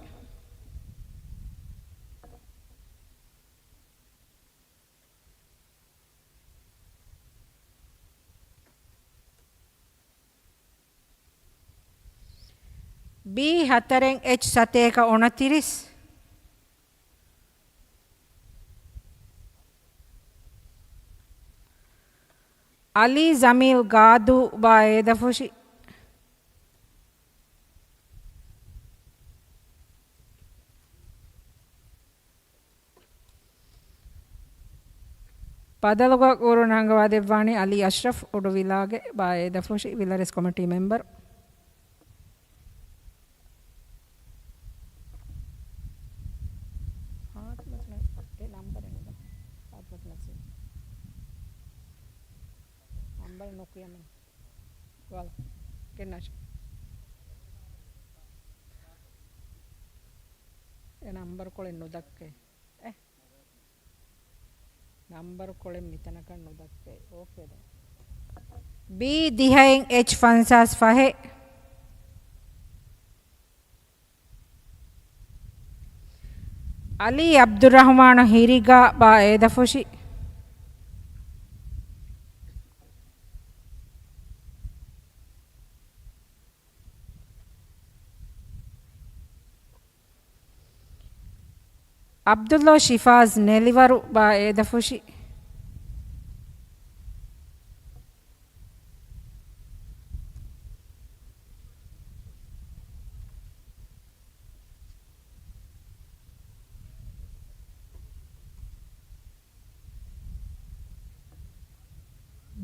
ބީ ހަތަރެއް އެޗް ސަތޭކަ އުނަތިރީސް. އަލީ ޖަމީލް ގާދޫ ބާ އޭދަފުށި. ބަދަލުގަ ކުރުން އަންގަވާދެއްވާނީ އަލީ އަޝްރަފް އުޑު ވިލާގެ ބާ އޭދަފުށި ވިލަރެސް ކޮމިޓީ މެމްބަރު. ފާތިމަތު ނަ-، އެ ނަންބަރެއް ނުދާ. ފާތިމަތު ނަސީމް. ނަންބަރެއް ނުކިޔަމެން. ގޮވާލަ. ގެންނާށެ. އެ ނަންބަރު ކޮޅެއް ނުދައްކައި. އެ. ނަންބަރު ކޮޅެއް މިތަނަކަށް ނުދައްކައި. އޯކޭ ދެން. ބީ ދިހައިން އެޗް ފަންސާސް ފަހެއް. އަލީ އަބްދުއްރަހުމާނު ހިރިގާ ބާ އޭދަފުށި. އަބްދުﷲ ޝިފާޒް ނެލިވަރު ބާ އޭދަފުށި.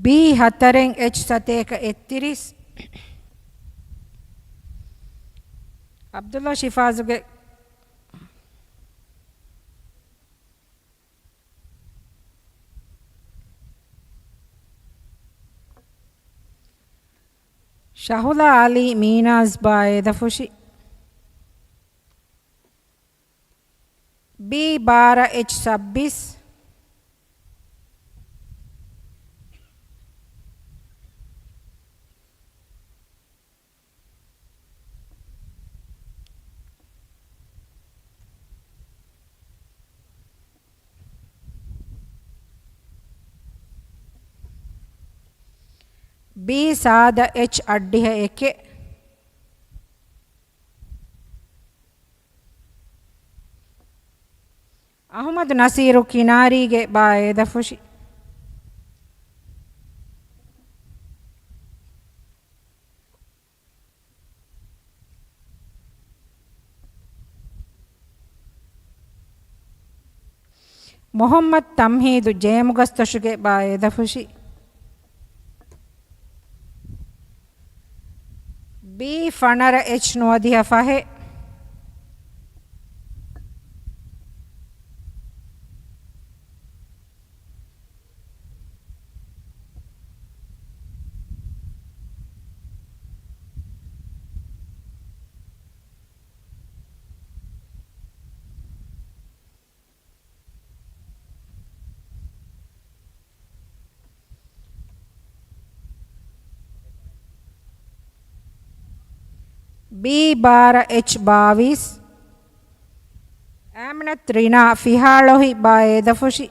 ބީ ހަތަރެއް އެޗް ސަތޭކަ އެއްތިރީސް. އަބްދުﷲ ޝިފާޒުގެ ޝަހުލާ އަލީ މީނާޒް ބާ އޭދަފުށި. ބީ ބާރަ އެޗް ސައްބީސް. ބީ ސާދަ އެޗް އަށްޑިހަ އެކެއް. އަހުމަދު ނަސީރު ކިނާރީގެ ބާ އޭދަފުށި. މުޙައްމަދު ތަމްހީދު ޖޭމުގަސްތޮށުގެ ބާ އޭދަފުށި. ބީ ފަނަރަ އެޗް ނުވަދިހަ ފަހެއް. ބީ ބާރަ އެޗް ބާވީސް. އާމިނަތު ރިނާ ފިހާޅޮހި ބާ އޭދަފުށި.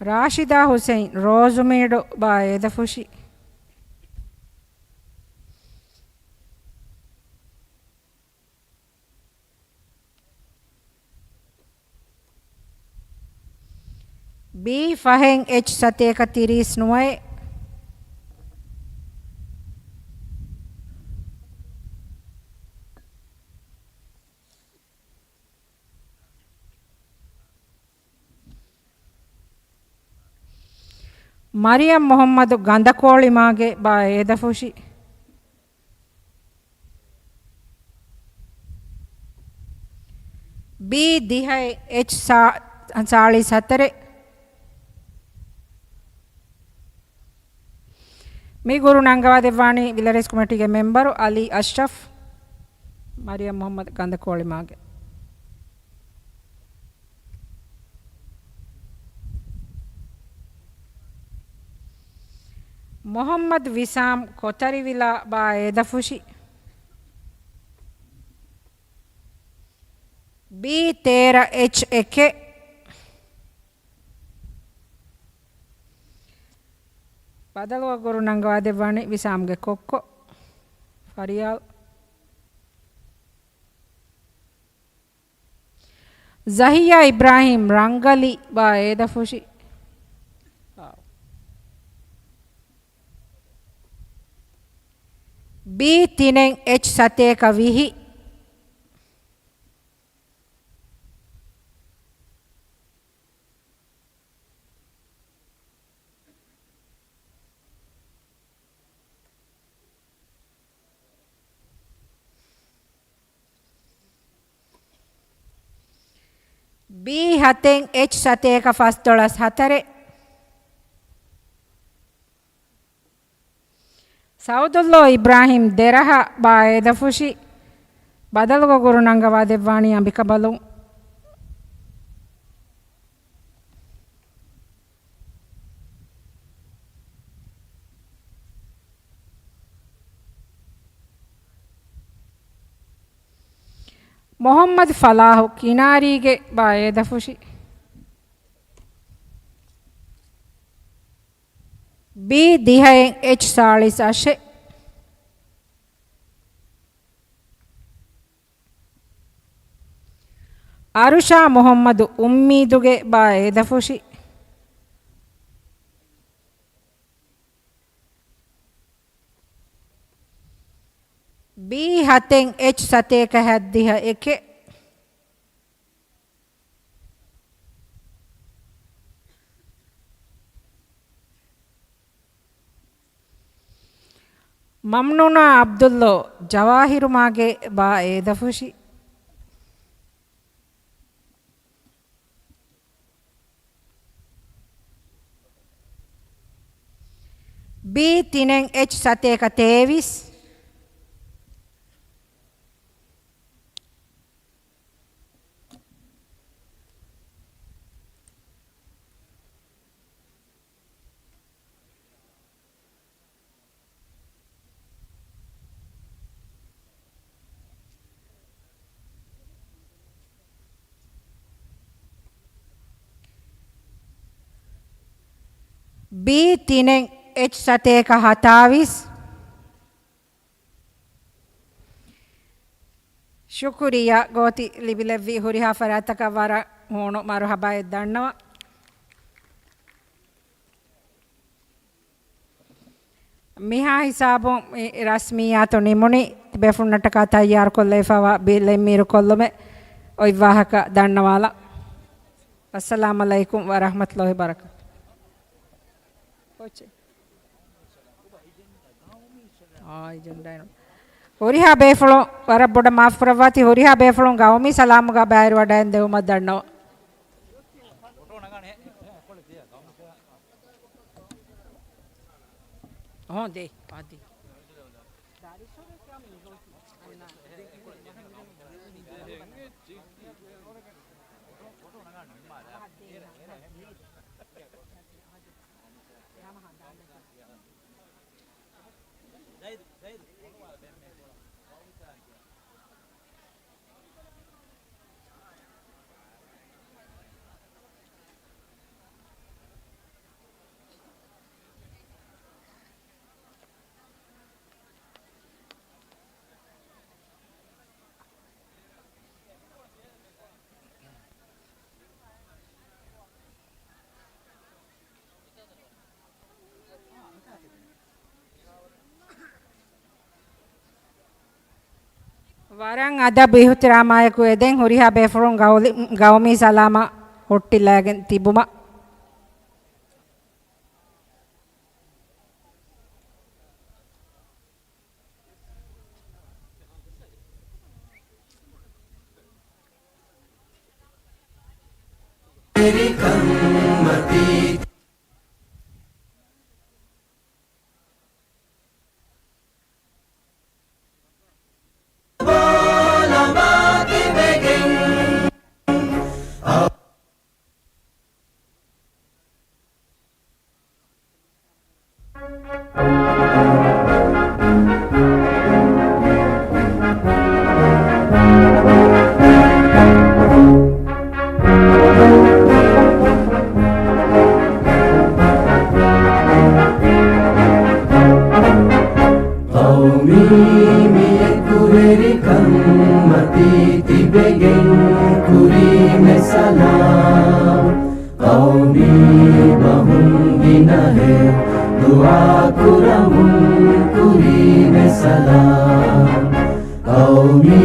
ރާޝިދާ ހުސެން ރޯޒުމީޑު ބާ އޭދަފުށި. ބީ ފަހެއް އެޗް ސަތޭކަ ތިރީސް ނުވައެއް. މަރިޔަމް މުހައްމަދު ގަނދަކޯޅިމާގެ ބާ އޭދަފުށި. ބީ ދިހައެއް އެޗް ސާ-، ސާޅީސް ހަތަރެއް. މި ގުރު ނަންގަވާދެއްވާނީ ވިލަރޭސް ކޮމިޓީގެ މެމްބަރު އަލީ އަޝްރަފް، މަރިޔަމް މުހައްމަދު ގަނދަކޯޅިމާގެ. މުހައްމަދު ވިސާމް ކޮތަރިވިލާ ބާ އޭދަފުށި. ބީ ތޭރަ އެޗް އެކެއް. ބަދަލުވާ ގުރު ނަންގަވާދެއްވާނީ ވިސާމްގެ ކޮއްކޮ ފަރިޔާލް. ޒަހިޔާ އިބްރާހީމް ރަންގަލި ބާ އޭދަފުށި. ބީ ތިނެއް އެޗް ސަތޭކަ ވިހި. ބީ ހަތެއް އެޗް ސަތޭކަ ފަސްދޮޅަސް ހަތަރެއް. ސައުދުއްލޯ އިބްރާހީމް ދެރަހަ ބާ އޭދަފުށި. ބަދަލުގަ ގުރު ނަންގަވާދެއްވާނީ އަނބިކަނބަލުން. މުހައްމަދު ފަލާހު ކިނާރީގެ ބާ އޭދަފުށި. ބީ ދިހައެއް އެޗް ސާޅީސް އަށެއް. އަރުޝާ މުހައްމަދު އުއްމީދުގެ ބާ އޭދަފުށި. ބީ ހަތެއް އެޗް ސަތޭކަ ހަތްދިހަ އެކެއް. މަމްނޫނާ އަބްދުއްލޯ ޖަވާހިރުމާގެ ބާ އޭދަފުށި. ބީ ތިނެއް އެޗް ސަތޭކަ ތޭވީސް. ބީ ތިނެއް އެޗް ސަތޭކަ ހަތާވީސް. ޝުކުރިއްޔާ. ގޯތި ލިބިލެއްވި ހުރިހާ ފަރާތްތަކަށް ވަރަށް ހޫނު މަރުހަބާއެއް ދަންނަވަން. މިހާ ހިސާބުން މި ރަސްމިއްޔާތު ނިމުނީ. ބޭފުޅުންނަށްޓަކާ ތައްޔާރުކޮށްލައިފައިވާ ބިލެއް މީރުކޮށްލުމެއް އޮތް ވާހަކަ ދަންނަވާލަން. އައްސަލާމް ޢަލައިކުމް ވަރަޙްމަތުﷲި ވަބަރަކާތުހު. ހުރިހާ ބޭފުޅުން ވަރަށް ބޮޑަށް މާފުކުރައްވާތި. ހުރިހާ ބޭފުޅުން ގައުމީ ސަލާމުގަ ބައިވެރިވަޑައިގެން ދެވުމަށް ދަންނަވަން. ހޯ، ދޭ، އާދި. ވަރަށް އަދަބު އިޙްތިރާމާއެކު އެދެން ހުރިހާ ބޭފުޅުން ގައުލި-، ގައުމީ ސަލާމަތް ހުއްޓިލައިގެން ތިބުމަށް. ޤައުމީ މިއެކުވެރިކަން މަތީ ތިބެގެން ކުރީމެ ސަލާމް. ޤައުމީ ބަހުން ގިނަހެޔޮ ދުޢާ ކުރަމުން ކުރީމެ ސަލާމް. ޤައުމީ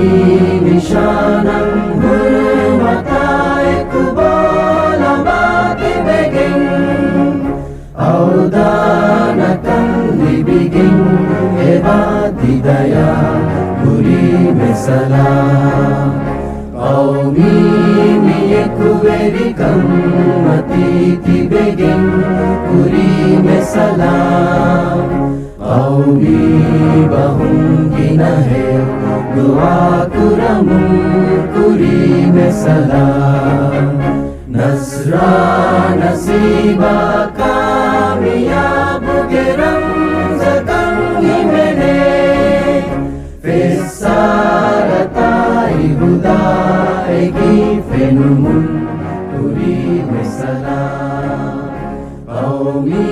ނިޝާނަށް ހުރުމަތާއެކު ބޯލަމާ ތިބެގެން އަވަދާންކަން ލިބިގެން އެބާ ތި ދަޔާ ކުރީމެ ސަލާމް. ޤައުމީ މިއެކުވެރިކަން މަތީ ތިބެގެން ކުރީމެ ސަލާމް. ޤައުމީ ބަހުން ގިނަހެޔޮ ދުޢާ ކުރަމުން ކުރީމެ ސަލާމް. ނަޞްރާ ނަސީބާ ކާމިޔާބުގެ ރަމްޒަކަށް ހިމެނޭ. ފިއްސާރަތާއި ހުދާއެކީ ފެނުމުން ކުރީމެ ސަލާމް. ޤައުމީ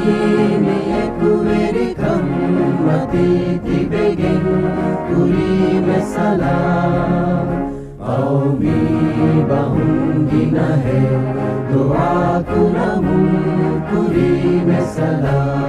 މިއެކުވެރިކަން މަތީ ތިބެގެން ކުރީމެ ސަލާމް. ޤައުމީ ބަހުން ގިނަހެޔޮ ދުޢާ ކުރަމުން ކުރީމެ ސަލާމް.